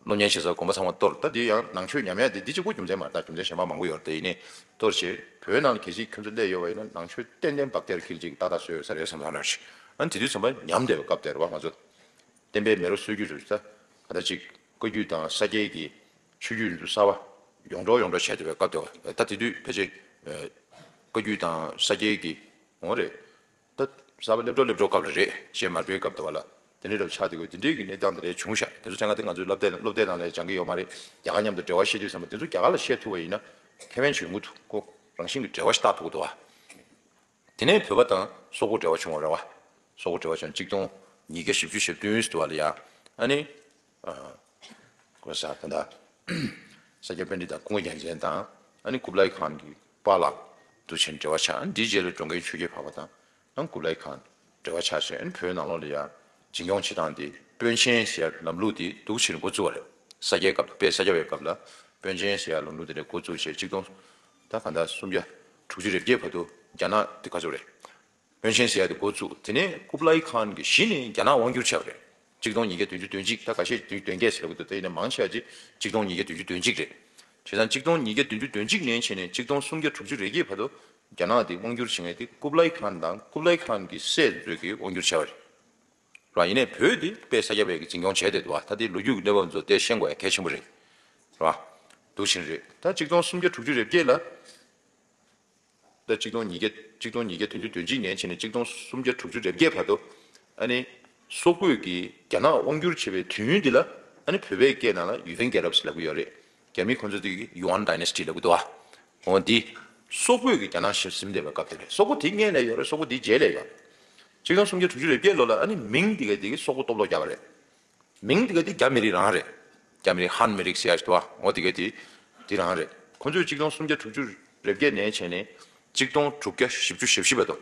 སློབ་གཉེར་བྱེད་ས་དགོན་པ་ཚང་མ་གཏོར། ད་དེ་ཡང་ནང་ཆོས་ཉམས་ཡ་དེ་འདི་གཅིག་པོ་རྒྱུ་མཚན་མ་རེད། ད་རྒྱུ་མཚན་གཞན་པ་མང་པོ་ཡོད་རེད་དེ། ཡིན་ནའི་གཏོར་བྱས། བོད་ནང་ལ་གལ་སྲིད་ཁྱོད་ཚོ་སླེབས་ཡོད་པ་ཡིན་ན། ནང་ཆོས་ཏན་ཏན་བག་ཏེར་ཁིལ་ཅིག་ཏག་ཏག་བཟོས་ཡོད་ས་རེད་བསམ་བསམ་ར་ཞིག་ཨ་ནི་དེ་དུས་ཙམ་པ་ཉམས་བསྡད་པའི་སྐབས་དེ་རེད་བ། ང་ཚོ་བསྟན་པའི་མེ་རོ་གསོད་རྒྱུ་རེད་ད། ག་ད་ཅིག་བཀའ་བརྒྱུད་དང་ས་སྐྱའི་གི་ཆོས་བརྒྱུད་འདི་ཚོ་གསར་པ་ཡོངས་གྲོགས་ཡོངས་གྲོགས་བྱས་བསྡད་པའི་སྐབས་དེ་བ། ད་དེ་དུས་ཕལ་ཆེར་བཀའ་བརྒྱུད་དང་ས་སྐྱའི་གི་འོང་རེད། ད་གསར་པ་སླེབས་འགྲོ་སླེབས་འགྲོ་སྐབས་ལ་རེད། ཅེས་མར་པའི་སྐབས་དུ་བ་ལ་དེ་འདྲའི་རབ་ཆགས་དེ་གོ། དེ་འདྲའི་གི་གནས་སྟངས་དེ་འདྲའི་བྱུང་ཤག་དེ་ཚོ་ཆ་ང་དེ་ང་ཚོའི་སློབ་དེབ་སློབ་དེབ་ནང་ལ་སྦྱང་གི་ཡོད་མ་རེད། རྒྱ་གར་མཉམ་དུ་འབྲེལ་བ་བཤད་དུས་ཙམ་པ་དེ་ཚོ་རྒྱ་གར་ལ་བཤད་ཐུབ་པ་ཡིན་ན་ཁེ་ཕན་ཡོང་གི་འདུག་ཁོ་རང་བཞིན་གྱི་འབྲེལ་བ་ཞིག་བཏགས་ཐུབ་ཀྱི་འདུག་བ། དེ་ནས་བོད་པ་དང་སོག་པོ་འབྲེལ་བ་བྱུང་བ་རེད་བ། སོག་པོ་འབྲེལ་བ་བྱུང་། གཅིག་སྟོང་ཉིས་བརྒྱ་བཞི་བཅུ་ཞེ་བདུན་དུ་བ་ལ་ཡ། ཨ་ནི། ཨ། ཁོ་ས་ད་ལྟ་ས་སྐྱ་པཎྜི་ཏ་ཀུན་དགའ་རྒྱལ་མཚན་དང་། ཨ་ནི་ཀུབ་ལའི་ཁཱན་གྱི་པཱ་ལགས་དུ་ཆེན་འབྲེལ་བ་ཆགས། ཨ་ནི་འདིའི་རྗེས་ལ་འགྲོ་མཁན་ཆོས་རྒྱལ་འཕགས་པ་དང་། ཨ་ནི་ཀུབ་ལའི་ཁཱན་འབྲེལ་བ་ཆགས་བྱས། ཨ་ནི་བོད་ནང་ལོགས་ལ་ཡ་འཛིན་སྐྱོང་བྱེད་སྟངས་དེ་དཔོན་ཆེན་ཟེར་ཡ་ལམ་ལུགས་དེ་འདུག་ཕྱིན་འགོ་བཙུགས་པ་རེད། ས་སྐྱའི་སྐབས་ལ། དཔེ་ས་སྐྱ་པའི་སྐབས་ལ་དཔོན་ཆེན་ཟེར་ཡ་ལམ་ལུགས་དེ་འདྲ་འགོ་བཙུགས་བྱས། གཅིག་སྟོང་ད་ག་ད་སུམ་བརྒྱ་དྲུག་ཅུ་རེ་བརྒྱད་བར་དུ་རྒྱ་ནག་དེ་ག་ཚོད་རེད། དཔོན་ཆེན་ཟེར་ཡ་དེ་འགོ་བཙུགས། དེ་ནས་ཀུབ་ལའི་ཁཱན་གྱིས་གཞི་ནས་རྒྱ་ནག་དབང་བསྒྱུར་བྱས་པ་རེད། གཅིག་སྟོང་ཉིས་བརྒྱ་བདུན་ཅུ་དོན་གཅིག་ད་ཁ་ཤས་དོན་དོན་བརྒྱད་ཟེར་གྱི་འདུག་དེ་ཡིན་ན་མང་ཆེ་བ་ཅིག་གཅིག་སྟོང་ཉིས་བརྒྱ་བདུན་ཅུ་དོན་གཅིག་རེད། བྱས་ཙང་གཅིག་སྟོང་ཉིས་བརྒྱ་བདུན་ཅུ་དོན་གཅིག་ནས་བྱས་ནས་གཅིག་སྟོང་སུམ་བརྒྱ་དྲུག་ཅུ་རེ་བརྒྱད་བར་དུ་རྒྱ་ནག་དེ་དབང་བསྒྱུར་བྱེད་མཁན་དེ་ཀུབ་ལའི་ཁཱན་དང་ཀུབ་ལའི་ཁཱན་གྱི་སྲས་ཚོས་ཀྱིས་དབང་བསྒྱུར་བྱས་པ་རེད། རེད་བ། ཡིན་ནའི་བོད་དེ་དཔེ་ས་སྐྱ་པས་ཀྱི་འཛིན་སྐྱོང་བྱས་བསྡད་འདུག་བ། ད་དེ་ལོ་རྒྱུས་ཀྱི་གནས་བབ་ཚོ་དེ་ཤེས་དགོས་ཡ་གལ་ཆེན་པོ་རེད། རེད་བ། འདུག་ཕྱིན་རེད། ད་གཅིག་སྟོང་སུམ་བརྒྱ་དྲུག་ཅུ་རེ་བརྒྱད་ལ། ད་གཅིག་སྟོང་ཉིས་བརྒྱ་གཅིག་སྟོང་ཉིས་བརྒྱ་བདུན་ཅུ་དོན་གཅིག་ནས་བྱས་ནས་གཅིག་སྟོང་སུམ་བརྒྱ་དྲུག་ཅུ་རེ་བརྒྱད་བར་དུ། ཨ་ནི་སོག་པོས་ཀྱིས་རྒྱ་ནག་དབང་བསྒྱུར་བྱས་པའི་དུས་ཡུན་འདི་ལ། ཨ་ནི་བོད་པའི་སྐད་ནང་ལ་ཡུན་རིང་རྒྱལ་རབས་ཟེར་ལབ་ཀྱི་ཡོད་རེད། རྒྱ་མི་ཁོ་ཚོ་དེ་གི་Yuan dynasty ལབ་ཀྱི་འདུག་བ། འོ་འདི་སོག་པོས་ཀྱིས་རྒྱ་ནག་ཞིག་ཟིན་བསྡད་པའི་སྐབས་དེ་རེད། སོག་པོ་དེ་སྔོན་ལ་ཡོད་རེད། སོག་པོ་དེ་རྗེས་ལ་ཡོད་རེད། གཅིག་སྟོང་སུམ་བརྒྱ་དྲུག་ཅུ་རེ་བརྒྱད་ལོ་ལ་ཨ་ནི་མིང་འདི་ག་དེ་གི་སོག་པོ་སྟོབས་ལོག་བརྒྱབ་པ་རེད། མིང་དེ་ག་དེ་རྒྱ་མི་རིགས་རང་རེད། རྒྱ་མི་རིགས་ཧན་མི་རིགས་ཟེར་ཡ་ཞིག་འདུག་བ། འོ་དེ་ག་དེ་དེ་རང་རེད། ཁོ་ཚོས་གཅིག་སྟོང་སུམ་བརྒྱ་དྲུག་ཅུ་རེ་བརྒྱད་ནས་བྱས་ནས་གཅིག་སྟོང་དྲུག་བརྒྱ་བཞི་བཅུ་ཞེ་བཞི་བར་དུ།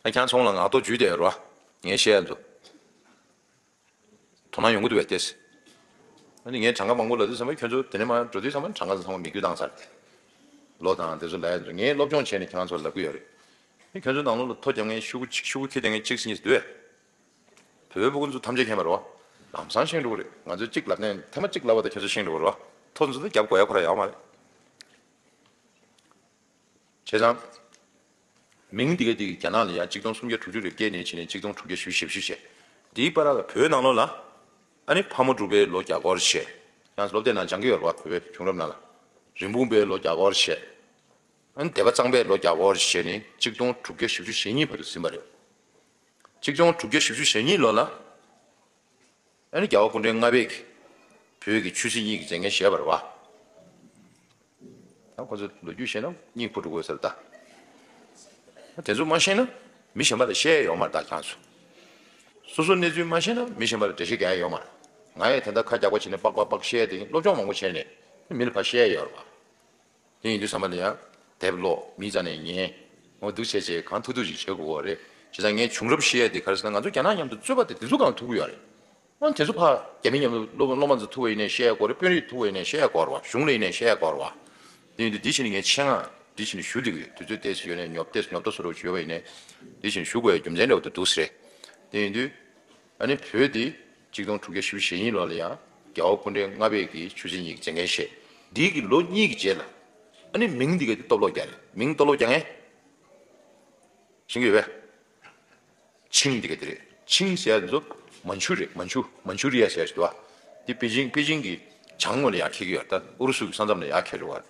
ད་ཁྱེད་ཚོ་ལ་ངག་ཐོག་བརྒྱུད་དེ་ཡོད་རེད་བ། ངས་བཤད་ཡ་འདུག་དོ་སྣང་ཡོང་གི་འདུག་བས་ཏེ། ཨ་ནི་ངས་གྲངས་ཀ་མང་པོ་ལབ་དུས་ཙམ་པ་ཁྱོད་ཚོ་དེ་ནས་མར་འགྲོ་དུས་ཙམ་པ་གྲངས་ཀ་ཚང་མ་མིག་དཔེ་བཏང་ཚར། ལོ་དང་དེ་ཚོ་ལབ་ཡ་འདུག་ངས་སློབ་སྦྱོང་བྱས་ནས་ཁྱེད་རང་ཚོར་ལབ་ཀྱི་ཡོད་རེད། ཨ་ནི་ཁྱོད་ཚོ་ནང་ལོགས་ལ་ཐོ་རྒྱག་མཁན་ཤོག་གུ་གཅིག་ཤོག་གུ་ཁྱེར་བསྡད་མཁན་གཅིག་ཟིན་གྱི་འདུག་བས། བོད་པ་ཁོ་ཚོ་ཐམས་ཅད་མཁྱེན་པ་རེད་བ། ལམ་སང་ཤེས་འགྲོ་གི་རེད། ང་ཚོས་གཅིག་ལབ་ནས་ཐེངས་མ་གཅིག་ལབ་པ་དང་ཁྱེད་ཚོ་ཤེས་འགྲོ་གི་རེད་བ། ཐོ་ཚོ་དེ་རྒྱབ་དགོས་ཡ་ཁོ་ར་ཡོད་མ་རེད། བྱས་ཙང་། མིང་འདི་ག་འདི་གི་རྒྱ་ནག་ལ་ཡང་གཅིག་སྟོང་སུམ་བརྒྱ་དྲུག་ཅུ་རེ་བརྒྱད་ནས་བྱས་ནས་གཅིག་སྟོང་དྲུག་བརྒྱ་བཞི་བཅུ་ཞེ་བཞི་བྱས། འདིའི་བར་ལ་བོད་ནང་ལོགས་ལ། ཨ་ནི་ཕག་མོ་གྲུ་པའི་ལོ་རྒྱ་སྐོར་བྱས། ཡང་སློབ་དེབ་ནང་སྦྱང་གི་ཡོད་རེད་བ། བོད་པའི་བྱུང་རབས་ནང་ལ། རིན་སྤུངས་པའི་ལོ་རྒྱ་སྐོར་བྱས། ཨ་ནི་སྡེ་པ་གཙང་པའི་ལོ་རྒྱ་སྐོར་བྱས་ནས་གཅིག་སྟོང་དྲུག་བརྒྱ་བཞི་བཅུ་ཞེ་གཉིས་བར་དུ་ཟིན་པ་རེད། གཅིག་སྟོང་དྲུག་བརྒྱ་བཞི་བཅུ་ཞེ་གཉིས་ལོ་ལ། ཨ་ནི་རྒྱལ་བ་སྐུ་ཕྲེང་ལྔ་པས་ཀྱིས་བོད་ཀྱི་ཆོས་སྲིད་གཉིས་ཀྱི་མཛད་འགན་བཞེས་པ་རེད་བ། ད་ཁོ་ཚོ་ལོ་རྒྱུས་བཤད་ན་སྙིང་ཕུ་འགྲོ་དགོས་ས་རེད་ད། དེ་ཚོ་མ་ཤེས་ན་མི་གཞན་པ་ལ་བཤད་ཡ་ཡོད་མ་རེད་ད་ཁྱེད་ཚོ། སོ་སོ་གནས་ཚུལ་མ་ཤེས་ན་མི་གཞན་པ་ལ་འགྲེལ་བཤད་རྒྱག་ཡ་ཡོད་མ་རེད། ང་ཡང་དེ་འདྲ་ཁ་རྒྱག་པ་བྱས་ནས་པག་པག་པག་བཤད་དེ་སློབ་སྦྱོང་མང་པོ་བྱས་ནས་མི་ལ་ཕར་བཤད་ཡ་ཡོད་རེད་བ། དེ་ཡིན་དུས་ཙམ་པ་ལ་ཡང་དེབ་ཀློག་མིའི་རྩ་ནས་ཉན། འོ་འདུག་བྱས་བྱས་གང་ཐུབ་ཐུབ་ཅིག་བྱེད་དགོས་པ་རེད། བྱས་ཙང་ངས་བྱུང་རབས་བཤད་ཡ་དེ་ག་རེ་ཟེར་ན་ང་ཚོ་རྒྱ་ནག་མཉམ་དུ་རྩོད་པ་དེ་དེ་ཚོ་གང་ཐུབ་ཀྱི་ཡོད་རེད། ཨ་དེ་ཚོ་ཕར་རྒྱ་མི་མཉམ་དུ་སློབ་སློབ་མ་ཚོ་ཐུག་པ་ཡིན་ནའི་བཤད་ཡ་དགོས་རེད། དཔོན་རིགས་ཐུག་པ་ཡིན་ནའི་བཤད་ཡ་དགོས་རེད་བ། གཞུང་ལ་ཡིན་ནའི་བཤད་ཡ་དགོས་རེད་བ། དེ་ཡིན་དུས་འདི་བྱས་ནས་ངས་ཆེད་མངགས་འདི་བྱས་ནས་ཞུ་བསྡད་ཀྱི་ཡོད། དུས་ཚོད་ཏོག་ཙམ་ཡོད་ནའི་ཉོབ་ཏོག་ཙམ་ཉོབ་ཏོ་བཟོ་འདྲ་ཅིག་ཡོད་པ་ཡིན་ནའི་འདི་བྱས་ནས་ཞུ་དགོས་ཡ་རྒྱུ་མཚན་འདྲ་བོ་དེ་འདུག་ཟེར། དེ་ཡིན་དུས། ཨ་ནི་བོད་དེ་གཅིག་སྟོང་དྲུག་བརྒྱ་བཞི་བཅུ་ཞེ་གཉིས་ལོ་ལ་ཡང་རྒྱལ་བ་སྐུ་ཕྲེང་ལྔ་པས་ཀྱིས་ཆོས་སྲིད་གཉིས་ཀྱི་མཛད་འགན་བཞེས། འདི་གི་ལོ་གཉིས་ཀྱི་རྗེས་ལ། ཨ་ནི་མིང་འདི་ག་དེ་སྟོབས་ལོག་རྒྱག་རེད། མིང་སྟོབས་ལོག་རྒྱག་མཁན། ཤེས་ཀྱི་ཡོད་པས། ཆིང་འདི་ག་དེ་རེད། ཆིང་ཟེར་ཡ་འདི་ཚོ་མན་ཆུ་རེད། མན་ཆུ་མན་ཆུ་རི་ཡ་ཟེར་ཡ་ཞིག་འདུག་བ། འདི་པེ་ཅིང་པེ་ཅིང་གི་བྱང་ངོས་ལ་ཡར་འཁེལ་གྱི་ཡོད་རེད། ད་ཨུ་རུ་སུ་གི་ས་མཚམས་ལ་ཡར་འཁེལ་འགྲོ་བ་རེད།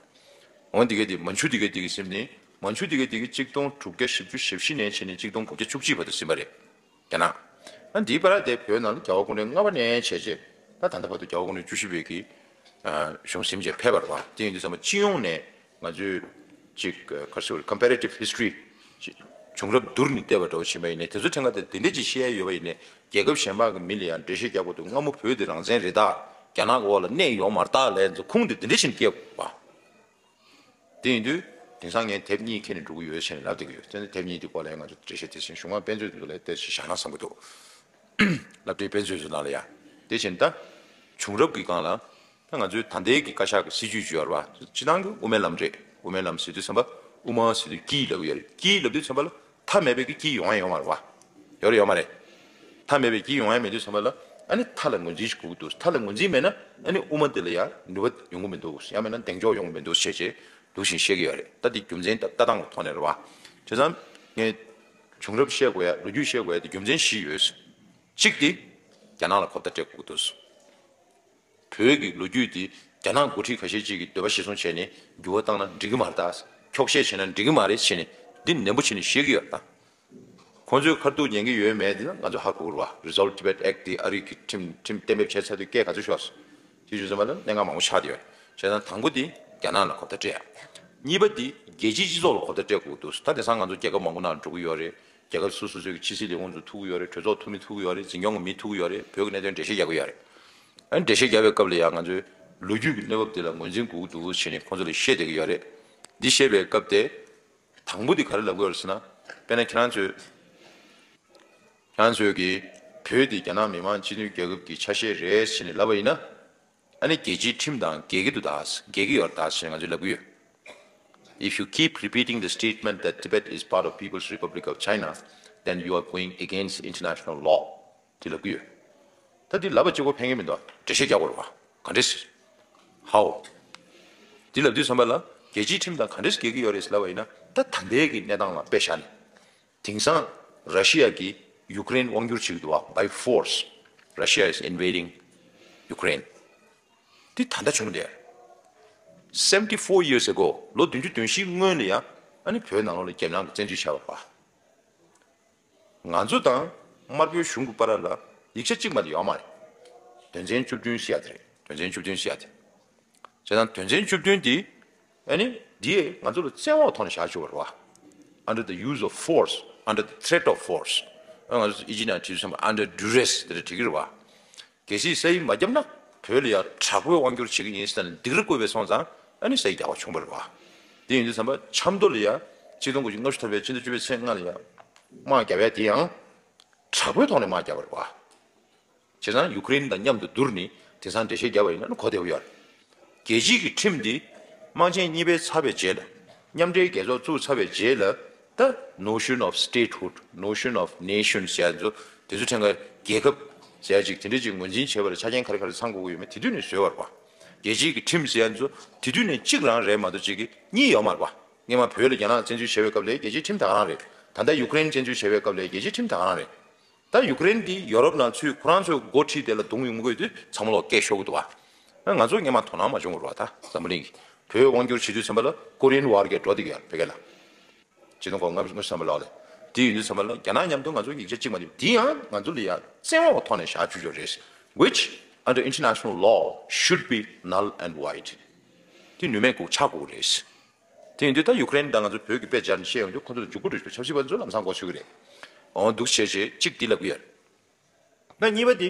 འོ་འདི་ག་དེ་མན་ཆུ་འདི་ག་དེ་གི་སེམས་ནི་མན་ཆུ་འདི་ག་དེ་གི་གཅིག་སྟོང་དྲུག་བརྒྱ་བཞི་བཅུ་ཞེ་བཞི་ནས་བྱས་ནས་གཅིག་སྟོང་དགུ་བརྒྱ་བཅུ་གཅིག་བར་དུ་ཟིན་པ་རེད། རྒྱ་ནག་ཨ་འདིའི་བར་དེ་བོད་ནང་ལ་རྒྱལ་བ་སྐུ་ཕྲེང་ལྔ་པ་ནས་བྱས་རྗེས་ད་ད་ལྟ་བར་དུ་རྒྱལ་བ་སྐུ་ཕྲེང་བཅུ་བཞི་པའི་གི་གཞུང་ཟིན་བྱས་ཕེབས་པ་རེད་བ། དེ་ཡིན་དུས་ཙམ་པ་སྤྱི་ཡོངས་ནས་ང་ཚོས་ཅིག་ག་རེ་ཟེར་དགོས་རེད། comparative history ཅིག་བྱུང་རབས་བསྡུར་ནས་བལྟས་པ་འདྲ་བོ་ཕྱིན་པ་ཡིན་ནའི་དེ་ཚོ་ཕྲན་ཁ་དེ་འདི་འདྲ་ཅིག་བཤད་ཡ་ཡོད་པ་ཡིན་ནའི་རྒྱལ་ཁབ་གཞན་པ་གི་མི་ལ་ཡང་འགྲེལ་བཤད་རྒྱག་དགོས་འདུག་སྔ་མོ་བོད་དེ་རང་བཙན་རེད་ད། རྒྱ་ནག་གི་འོག་ལ་གནས་ཡོད་མ་རེད་ད་ལབ་ཡ་ཚོ་ཁུངས་དེ་འདི་འདྲ་ཞིག་སྐྱེལ་དགོས་པ། དེ་ཡིན་དུས་དེང་སང་ངས་དེབ་གཉིས་ཁྱེར་ནས་འགྲོ་གི་ཡོད་ཟེར་ནས་ལབ་བསྡད་ཀྱི་ཡོད། དེ་ནས་དེབ་གཉིས་དེ་སྐོར་ལ་ཡང་ང་ཚོ་འགྲེལ་བཤད་དེ་བཞིན་གཞུང་དམངས་དཔེ་མཛོད་དེ་ཚོ་ལ་ཏོག་ཙམ་བཞག་ན་བསམ་གྱི་འདུག་སློབ་གྲྭའི་དཔེ་མཛོད་ཚོ་ནང་ལ་ཡང་། དེ་བཞིན་ད་བྱུང་རབས་ཀྱི་སྒང་ལ་ད་ང་ཚོའི་ད་ལྟའི་གི་བཀའ་ཤག་གི་སྲིད་ཇུས་ཅིག་ཡོད་རེད་བ། སྤྱིར་བཏང་གི་དབུ་མའི་ལམ་རེད། དབུ་མའི་ལམ་ཟེར་དུས་ཙམ་པ་དབུ་མ་ཟེར་དུས་དཀྱིལ་ལབ་ཀྱི་ཡོད་རེད། དཀྱིལ་ལབ་དུས་ཙམ་པ་ལ་མཐའ་མེད་པའི་གི་དཀྱིལ་ཡོང་ཡ་ཡོད་མ་རེད་བ། ཡོད་རེད་ཡོད་མ་རེད། མཐའ་མེད་པའི་དཀྱིལ་ཡོང་ཡ་མེད་དུས་ཙམ་པ་ལ་ཨ་ནི་མཐའ་ལ་ངོས་འཛིན་ཞིག་དགོས་ཀྱི་འདུག་མཐའ་ལ་ངོས་འཛིན་མེད་ན་ཨ་ནི་དབུ་མ་དེ་ལ་ཡང་ནུས་པ་ཡོང་གི་མི་འདུག་ཡང་མིན་ན་གདེང་འཇོག་ཡོང་གི་མི་འདུག་ཞེས་བྱས་འདུག་བཞིན་བཤད་ཀྱི་ཡོད་རེད། ད་དེ་རྒྱུ་མཚན་ལྟ་ལྟ་སྟངས་ཀྱི་ཐོག་ནས་རེད་བ། བྱས་ཙང་ངས་བྱུང་རབས་བཤད་དགོས་ཡ་ལོ་རྒྱུས་བཤད་དགོས་ཡ་དེ་རྒྱུ་མཚན་བཞི་ཡོད། གཅིག་དེ་རྒྱ་ནག་ལ་གོ་བརྡ་སྤྲད་དགོས་ཀྱི་འདུག་བོད་ཀྱི་ལོ་རྒྱུས་དེ་རྒྱ་ནག་འགོ་ཁྲིད་ཁ་ཤས་ཅིག་གིས་འདོད་པ་གཞིར་བཟུང་བྱས་ནས་འགྱུར་བ་བཏང་ན་འགྲིག་གི་མ་རེད་ད། འཁྱོག་བཤད་བྱས་ན་འགྲིག་གི་མ་རེད་བྱས་ནས་འདི་ནན་པོ་བྱས་ནས་བཤད་ཀྱི་ཡོད་ད། ཁོང་ཚོས་ཁ་ཐུག་ཉན་གྱི་ཡོད་མེད་དེ་ན་ང་ཚོ་ཧ་གོ་གི་རེད་བ། Resolve Tibet Act དེ་ཨ་རི་གི་ཁྲིམས་ཁྲིམས་གཏན་འབེབས་བྱས་ཚར་དུས་སྐད་ག་ཚོད་ཤོར་སོང་། དེ་བྱས་ཙང་མ་ལ་གནད་འགག་མང་པོ་ཆགས་བསྡད་ཡོད་རེད། བྱས་ཙང་དང་པོ་དེ་རྒྱ་ནག་ལ་གོ་བརྡ་སྤྲད་ཡ། གཉིས་པ་དེ་རྒྱལ་སྤྱིའི་སྤྱི་ཚོགས་ལ་གོ་བརྡ་སྤྲད་དགོས་འདུག་ད་དེང་སང་ང་ཚོ་རྒྱལ་ཁབ་མང་པོ་ནང་འགྲོ་གི་ཡོད་རེད། རྒྱལ་ཁབ་སོ་སོ་སོའི་ཕྱི་སྲིད་ལས་ཁུངས་ཚོ་ཐུག་གི་ཡོད་རེད། གྲོས་ཚོགས་འཐུས་མི་ཐུག་གི་ཡོད་རེད། འཛིན་སྐྱོང་གི་མི་ཐུག་གི་ཡོད་རེད། བོད་ཀྱི་གནད་དོན་འགྲེལ་བཤད་རྒྱག་གི་ཡོད་རེད། ཨ་ནི་འགྲེལ་བཤད་རྒྱག་པའི་སྐབས་ལ་ཡང་ང་ཚོའི་ལོ་རྒྱུས་ཀྱི་གནས་བབ་དེ་ལ་ངོས་འཛིན་དགོས་ཀྱི་འདུག་ཟེར་ནས་ཁོང་ཚོ་ལ་བཤད་བསྡད་ཀྱི་ཡོད་རེད། འདི་བཤད་པའི་སྐབས་དེ། དང་པོ་དེ་ག་རེ་ལབ་ཀྱི་ཡོད་རེད་ཟེར་ན། དཔེར་ན་ཁྱེད་རང་ཚོས། ཁྱེད་རང་ཚོས་ཀྱིས་བོད་དེ་རྒྱ་ནག་མི་དམངས་སྤྱི་མཐུན་རྒྱལ་ཁབ་ཀྱི་ཆ་ཤས་རེད་ཟེར་ནས་ལབ་པ་ཡིན་ན། ཨ་ནི་རྒྱལ་སྤྱིའི་ཁྲིམས་དང་འགལ་གྱི་འདུག་ད། འགལ་གྱི་ཡོད་རེད་ད་ཟེར་ནས་ང་ཚོས་ལབ་ཀྱི་ཡོད། If you keep repeating the statement that Tibet is part of People's Republic of China, then you are going against international law. དེ་ལབ་ཀྱི་ཡོད། ད་དེ་ལབ་པ་གཅིག་པོ་ཕན་གྱི་མི་འདུག་འགྲེལ་བཤད་རྒྱག་དགོས་རེད་བ། ག་འདྲས། How། དེ་ལབ་དུས་ཙམ་པ་ལ་རྒྱལ་སྤྱིའི་ཁྲིམས་དང་ག་འདྲས་འགལ་གྱི་ཡོད་རེད་ལབ་པ་ཡིན་ན། ད་ད་ལྟའི་གི་གནས་སྟངས་ལ་དཔེ་བཞག་ནས། དེང་སང་ར་ཤི་ཡ་གིས་ཡུ་ཀེ་རེན་དབང་བསྒྱུར་བྱེད་ཀྱི་འདུག་བ། By force Russia is invading Ukraine། དེ་ད་ལྟ་བྱུང་སྟེ། Seventy four years ago ལོ་བདུན་ཅུ་དོན་བཞི་སྔོན་ལ་ཡང་ཨ་ནི་བོད་ནང་ལོགས་ལ་རྒྱ་ནག་གིས་བཙན་འཛུལ་བྱས་པ་རེད་བ། ང་ཚོ་དང་དམར་པོའི་གཞུང་གི་བར་ལ་ཡིག་ཆ་གཅིག་མ་གཏོགས་ཡོད་མ་རེད། དོན་ཚན་བཅུ་བདུན་ཟེར་ཡ་དེ་རེད། དོན་ཚན་བཅུ་བདུན་ཟེར་ཡ་དེ། བྱས་ཙང་དོན་ཚན་བཅུ་བདུན་དེ་ཨ་ནི་འདིས་ང་ཚོ་ལ་བཙན་འོག་ཐོག་ནས་བཞག་བཅུག་པ་རེད་བ། Under the use of force, under the threat of force. ཨ་ང་ཚོ་ཨི་ཇི་ནང་བྲིས་ཙམ་པ་under duress དེ་འདྲ་བྲིས་ཀྱི་རེད་བ། གལ་སྲིད་ས་ཡིག་མ་བརྒྱབ་ན་བོད་ལ་ཡང་དྲག་པོའི་དབང་བསྒྱུར་བྱེད་ཀྱི་ཡིན་ཟེར་ནས་སྡིགས་ར་བསྐུལ་བས་སོང་ཙང་ཨ་ནི་ས་ཡིག་རྒྱག་པ་བྱུང་བ་རེད་བ། དེ་ཡིན་དུས་ཙམ་པ་ཆབ་མདོ་ལ་ཡང་གཅིག་སྟོང་དགུ་བརྒྱ་ལྔ་བཅུ་ཐམ་པའི་ཕྱི་ཟླ་བཅུ་པའི་ཚེས་ལྔ་ལ་ཡང་དམག་བརྒྱབ་ཡ་དེ་ཡང་དྲག་པོའི་ཐོག་ནས་དམག་བརྒྱབ་པ་རེད་བ། བྱས་ཙང་ཡུ་ཀེ་རེན་དང་མཉམ་དུ་བསྡུར་ནས་དེང་སང་འགྲེལ་བཤད་བརྒྱབ་པ་ཡིན་ན་གོ་བདེ་པོ་ཡོད་རེད། རྒྱལ་སྤྱིའི་གི་ཁྲིམས་འདི་དམག་ཆེན་གཉིས་པའི་ཚར་བའི་རྗེས་ལ་མཉམ་འབྲེལ་རྒྱལ་ཚོགས་བཙུགས་ཚར་བའི་རྗེས་ལ་ད་notion of statehood, notion of nation ཟེར་ཡ་ཚོ་ དེ་ཚོ་ཕྲན་ཁ་རྒྱལ་ཁབ་ཟེར་ཡ་ཅིག་དེ་འདྲ་ཅིག་ངོས་འཛིན་བྱེད་པ་ལ་ཆ་རྐྱེན་ག་རེ་ག་རེ་ཚང་དགོས་ཀྱི་ཡོད་མེད་དེ་དུས་ནས་བཟོས་པ་རེད་པ། རྒྱལ་སྤྱིའི་གི་ཁྲིམས་ཟེར་ཡ་ཚོ་དེ་དུས་ནས་གཅིག་རང་རེད་མ་གཏོགས་གཅིག་གི་གཉིས་ཡོད་མ་རེད་པ། སྔོན་མ་བོད་ལ་རྒྱ་ནག་བཙན་འཛུལ་བྱས་པའི་སྐབས་ལ་རྒྱལ་སྤྱིའི་ཁྲིམས་ད་ག་རང་རེད། ད་ལྟ་ཡུ་ཀེ་རེན་བཙན་འཛུལ་བྱས་པའི་སྐབས་ལ་རྒྱལ་སྤྱིའི་ཁྲིམས་ད་ག་རང་རེད། ད་ཡུ་ཀེ་རེན་འདི་ཡོ་རོབ་ནང་ཚུད་ཁོ་རང་ཚོའི་འགོ་ཁྲིད་དེ་ལ་རྡུང་ཡོང་གི་ཡོད་དུས་ཚང་མ་ལོག་སྐད་ཤོར་གི་འདུག་བ། ང་ཚོ་སྔོན་མ་དོ་སྣང་མ་བྱུང་བ་རེད་བ། ད་འཛམ་བུ་གླིང་གིས་བོད་དབང་བསྒྱུར་བྱེད་དུས་ཙམ་པ་ལ་ཀོ་རི་ཡན་ཝར་གྱི་འགྲོ་བསྡད་ཀྱི་ཡོད་རེད་བོད་སྐད་ལ། ཕྱི་ལོ་ཉིས་སྟོང་དགུ་བརྒྱ་ལྔ་བཅུ་ང་གསུམ་ལོ་ལ། དེ་ཡིན་དུས་ཙམ་པ་ལ་རྒྱ་ནག་མཉམ་དུ་ང་ཚོ་ཡིག་ཆ་གཅིག་མ་འགྲིག་འདི་ཡང་ང་ཚོ་ལ་ཡང་བཙན་དབང་གི་ཐོག་ནས་བཞག་བཅུག་རྒྱུ་རེད། Which under international law should be null and void. དེ་ནུས་མེད་དགོས་ཆགས་དགོས་རེད། དེ་ཡིན་དུས་ད་ཡུ་ཀེ་རེན་དང་ང་ཚོ་བོད་ཀྱི་དཔེ་སྦྱར་ནས་བཤད་ཡོང་དུས་ཁོ་ཚོ་ལ་འཇུག་སྒོ་འགྲོ་རྒྱུ་ཆབ་སྲིད་པ་ཚོ་ལམ་སང་འགོ་ཚུགས་ཀྱི་རེད། འོ་འདུག་བྱས་བྱས་གཅིག་འདི་ལབ་ཀྱི་ཡོད། ད་གཉིས་པ་འདི།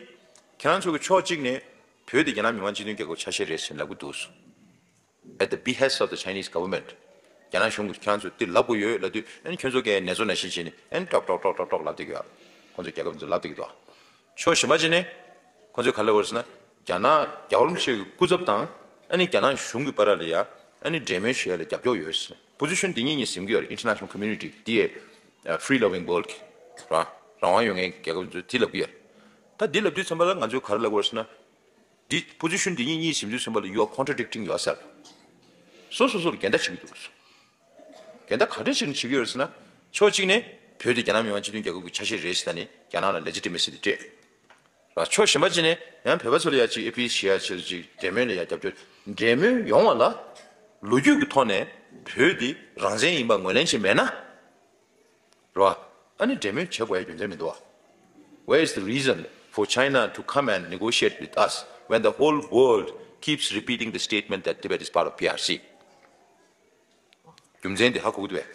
ཁྱེད་རང་ཚོ་གི་ཕྱོགས་གཅིག་ནས་བོད་དེ་རྒྱ་ནག་མི་དབང་སྤྱི་མཐུན་རྒྱལ་ཁབ་ཆ་ཤས་རེད་ཟེར་ལབ་ཀྱི་འདུག At the behest of the Chinese government. རྒྱ་ནག་གཞུང་གིས་ཁྱེད་རང་ཚོ་འདི་ལབ་དགོས་ཡོད་ལབ་དུས་ཨ་ནི་ཁྱོད་ཚོ་གས་ནེ་ཙོ་ནང་བཞིན་བྱས་ནས་ཨ་ནི་ཀྲོག་ཀྲོག་ཀྲོག་ཀྲོག་ཀྲོག་ལབ་བསྡད་ཀྱི་ཡོད། ཁོང་ཚོ་རྒྱལ་ཁབ་ཚོ་ལབ་བསྡད་ཀྱི་འདུག་ཕྱོགས་གཞན་པ་ཅིག་ནས་ཁོང་ཚོས་ག་ལབ་ཡོད་ཟེར་ན། རྒྱ་ནག་རྒྱལ་བ་རིན་པོ་ཆེ་གི་སྐུ་ཚབ་དང་ཨ་ནི་རྒྱ་ནག་གཞུང་གི་བར་ལ་ཡ་ཨ་ནི་འབྲེལ་མོལ་བྱེད་ཡ་ལ་རྒྱབ་སྐྱོར་ཡོད་ཟེར། པོ་ཟི་ཤན་འདི་གཉིས་གཉིས་ཟིན་གྱི་ཡོད་རེད། International Community འདི་ཡའི་free loving world ར་རང་དབང་ཡོད་མཁན་རྒྱལ་ཁབ་ཚོས་དེ་ལབ་ཀྱི་ཡོད་རེད། ད་འདི་ལབ་དུས་ཙམ་པ་ལ་ང་ཚོས་ག་རེ་ལབ་དགོས་རེད་ཟེར་ན། འདི་པོ་ཟི་ཤན་འདི་གཉིས་གཉིས་ཟིན་དུས་ཙམ་པ་ལ་you are contradicting yourself. སོ་སོ་སོ་ལ་འགལ་ཟླ་བྱེད་ཀྱི་འདུག་འགལ་ཟླ་ག་འདྲ་བྱས་ནས་བྱེད་ཀྱི་ཡོད་རེད་ཟེར་ན། ཕྱོགས་གཅིག་ནས་བོད་དེ་རྒྱ་ནག་མི་དབང་སྤྱི་མཐུན་རྒྱལ་ཁབ་ཀྱི་ཆ་ཤས་རེད་ཟེར་ནས་རྒྱ་ནག་ལ་legitimacy དེ་སྤྲད། ར་ཕྱོགས་གཞན་པ་གཅིག་ནས་ཡང་བོད་པ་ཚོ་ལ་ཡ་གཅིག་appease བྱེད་ཡ་ཆེད་ཅིག་འབྲེལ་མོལ་ལ་ཡ་རྒྱབ་སྐྱོར། འབྲེལ་མོལ་ཡོང་བ་ལ་ལོ་རྒྱུས་ཀྱི་ཐོག་ནས་བོད་དེ་རང་བཙན་ཡིན་པ་ངོས་ལེན་བྱས་མེད་ན། རེད་བ། ཨ་ནི་འབྲེལ་མོལ་བྱེད་དགོས་ཡ་རྒྱུ་མཚན་མི་འདུག་བ། Where is the reason for China to come and negotiate with us when the whole world keeps repeating the statement that Tibet is part of P R C? རྒྱུ་མཚན་དེ་ཧ་གོ་གི་འདུག་བས།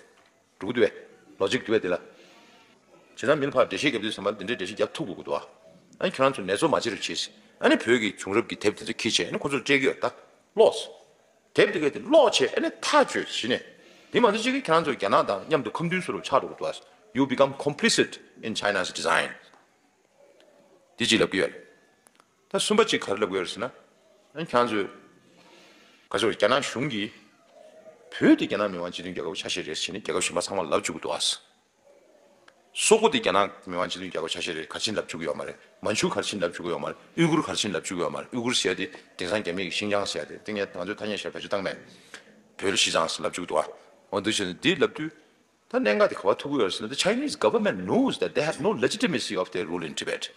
འགྲོ་གི་འདུག་བས། ལོ་ཇིག་འདུག་བས་དེ་ལ། བྱས་ཙང་མི་ལ་ཕར་འགྲེལ་བཤད་རྒྱབ་དུས་ཙམ་པ་འདི་འདྲའི་འགྲེལ་བཤད་རྒྱབ་ཐུབ་དགོས་ཀྱི་འདུག་བ། ཨ་ནི་ཁྱོད་རང་ཚོ་ནེ་ཙོ་མ་བྱེད་རོགས་བྱེད་ཟེར། ཨ་ནི་བོད་ཀྱི་བྱུང་རབས་ཀྱི་དེབ་དེ་ཚོ་ཁྱེར་བྱས་ཨ་ནི་ཁོ་ཚོར་སྤྲད་ཀྱི་ཡོད་ད། ཀློགས། དེབ་དེ་གས་དེ་ཀློག་བྱས་ཨ་ནི་ཐག་གཅོད་གཞི་ནས། དེ་མ་གཏོགས་གཅིག་གིས་ཁྱེད་རང་ཚོ་རྒྱ་ནག་དང་མཉམ་དུ་ཁ་མཐུན་བཟོ་རུ་ཆགས་འགྲོ་གི་འདུག་ཨ། You become complicit in China's design. དེ་གཅིག་ལབ་ཀྱི་ཡོད། ད་གསུམ་པ་གཅིག་ག་རེ་ལབ་ཀྱི་ཡོད་རེད་ཟེར་ན། ཨ་ནི་ཁྱེད་རང་ཚོས། ག་ཚོད་རྒྱ་ནག་གཞུང་གིས། བོད་དེ་རྒྱ་ནག་མི་དབང་སྤྱི་མཐུན་རྒྱལ་ཁབ་ཆ་ཤས་རེད་ཟེར་ནས་རྒྱལ་ཁབ་གཞན་པ་ཚང་མ་ལབ་བཅུག་གི་འདུག་ཨ། སོག་པོ་དེ་རྒྱ་ནག་མི་དབང་སྤྱི་མཐུན་རྒྱལ་ཁབ་ཆ་ཤས་རེད་ག་རེ་བྱས་ནས་ལབ་བཅུག་གི་ཡོད་མ་རེད། མན་ཇུ་ག་རེ་བྱས་ནས་ལབ་བཅུག་གི་ཡོད་མ་རེད། ཨུ་གུར་ག་རེ་བྱས་ནས་ལབ་བཅུག་གི་ཡོད་མ་རེད། ཨུ་གུར་ཟེར་ཡ་དེ་དེང་སང་རྒྱ་མིས་ཤིན་ཅང་ཟེར་ཡ་དེ་དེ་ངས་ང་ཚོས་ཐ་སྙད་བཞག་བེད་སྤྱོད་བཏང་མེད། བོད་ལ་ཤི་ཙང་ཟེར་ལབ་བཅུག་གི་འདུག་ཨ། འོ་འདུག་བྱས་ནས་འདི་ལབ་དུས། ད་གནད་འགག་དེ་ག་པར་ཐུག་གི་ཡོད་ཟེར་ན། The Chinese government knows that they have no legitimacy of their rule in Tibet.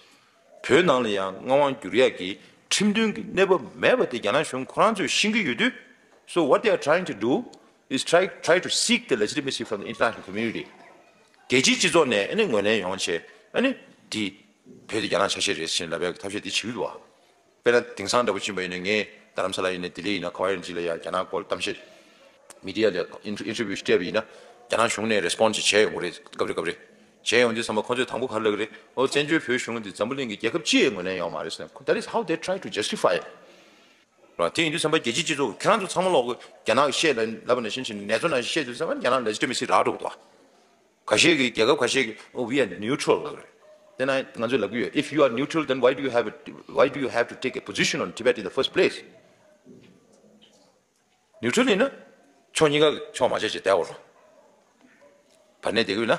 བོད་ནང་ལ་ཡང་མངའ་དབང་བསྒྱུར་ཡག་གི་ཁྲིམས་མཐུན་གྱི་གནས་བབ་མེད་པ་དེ་རྒྱ་ནག་གཞུང་ཁོ་རང་ཚོས་ཤེས་ཀྱི་ཡོད་དུས། So what they are trying to do is try, try to seek the legitimacy from the international community. རྒྱལ་སྤྱིའི་སྤྱི་ཚོགས་ནས་ཨ་ནི་ངོས་ལེན་ཡོང་བྱས་ཨ་ནི་དེ་བོད་དེ་རྒྱ་ནག་ཆ་ཤས་རེད་ཟེར་ནས་ལབ་ཡག་གི་ཐབས་ཤེས་དེ་བྱེད་ཀྱི་འདུག་བ། དཔེར་ན་དེང་སང་འདྲ་པོ་ཕྱིན་པ་ཡིན་ན། ངས་རྡ་རམ་ས་ལ་ཡིན་ན། ལྡི་ལི་ཡིན་ན། ག་བ་ཡིན་ན་ཅིག་ལ་ཡ་རྒྱ་ནག་སྐོར་གཏམ་བཤད། མི་ཌི་ཡ་ལ་ཨིན་ཊར་ཨིན་ཊར་བིའུ་ཞིག་སྤྲད་པ་ཡིན་ན། རྒྱ་ནག་གཞུང་ནས་རེ་སི་པོན་སི་ཅིག་བྱས་ཡོང་གི་རེད། སྐབས་རེ་སྐབས་རེ་བྱས་ཡོང་དུས་ཙམ་པ་ཁོ་ཚོས་དང་པོ་ག་རེ་ལབ་ཀྱི་རེད། ཨོ་བཙན་བྱོལ་བོད་གཞུང་འདི་འཛམ་བུ་གླིང་གི་རྒྱལ་ཁབ་ཅིག་ཡང་ངོས་ལེན་ཡོད་མ་རེད་ཟེར་ན། That is how they try to justify it. ར། དེ་ཡིན་དུས་ཙམ་པ་རྒྱལ་སྤྱིའི་སྤྱི་ཚོགས་ཁྱེད་རང་ཚོ་ཚང་མ་ལོག་གི་རྒྱ་ནག་གིས་བཤད་ལབ་ལབ་པ་ནང་བཞིན་བྱས་ནས་ནེ་ཙོ་ནང་བཞིན་བཤད་དུས་ཙམ་པ་རྒྱ་ནག་ལེ་ཇི་ཊི་མེ་སི་རག་འགྲོ་གི་འདུག་ག་ཤེད་ཀྱི་རྒྱལ་ཁབ་ཁ་ཤས་ཀྱིས། Oh, we are neutral ལབ་རེད། དེ་ན་ང་ཚོས་ལབ་ཀྱི་ཡོད། If you are neutral, then why do you have a, why do you have to take a position on Tibet in the first place? ནིའུ་ཊྲལ་ཡིན་ན་ཕྱོགས་གཉིས་ཀ་ཕྱོགས་མ་བྱས་བྱས་བསྡད་དགོས་རེད། བར་གནས་བསྡད་ཀྱི་ཡོད་ན།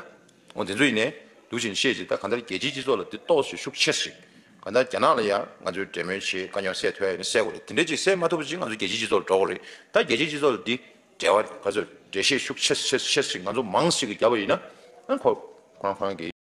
འོ་དེ་ཚོ་ཡིན་ནའི་འདུག་བྱས་ནས་བཤད་ཅིག་ད་གང་ལྟར་རྒྱལ་སྤྱིའི་སྤྱི་ཚོགས་ལ་འདི་ཏོག་ཙམ་ཤུགས་ཆེ་ཞིག་གང་ལྟར་རྒྱ་ནག་ལ་ཡང་ང་ཚོས་འབྲེལ་མོལ་བྱས། དཀའ་རྙོག་སེལ་ཐུབ་ཡ་ཡིན་ན་སེལ་དགོས་རེད། དེ་འདྲ་ཅིག་སེལ་མ་ཐུབ་པ་ཅིག་ང་ཚོ་རྒྱལ་སྤྱིའི་སྤྱི་ཚོགས་ལ་འགྲོ་དགོས་རེད། ད་རྒྱལ་སྤྱིའི་སྤྱི་ཚོགས་ལ་འདི་འབྲེལ་བ་ག་ཚོད་འགྲེལ་བཤད་ཤུགས་ཆེ་ཆེ་ཆེ་ཞིག་ང་ཚོ་མང་ཞིག་གིས་བརྒྱབ་པ་ཡིན་ན། ཨ་ཁོ་ཁོ་རང་ཁོ་རང་གི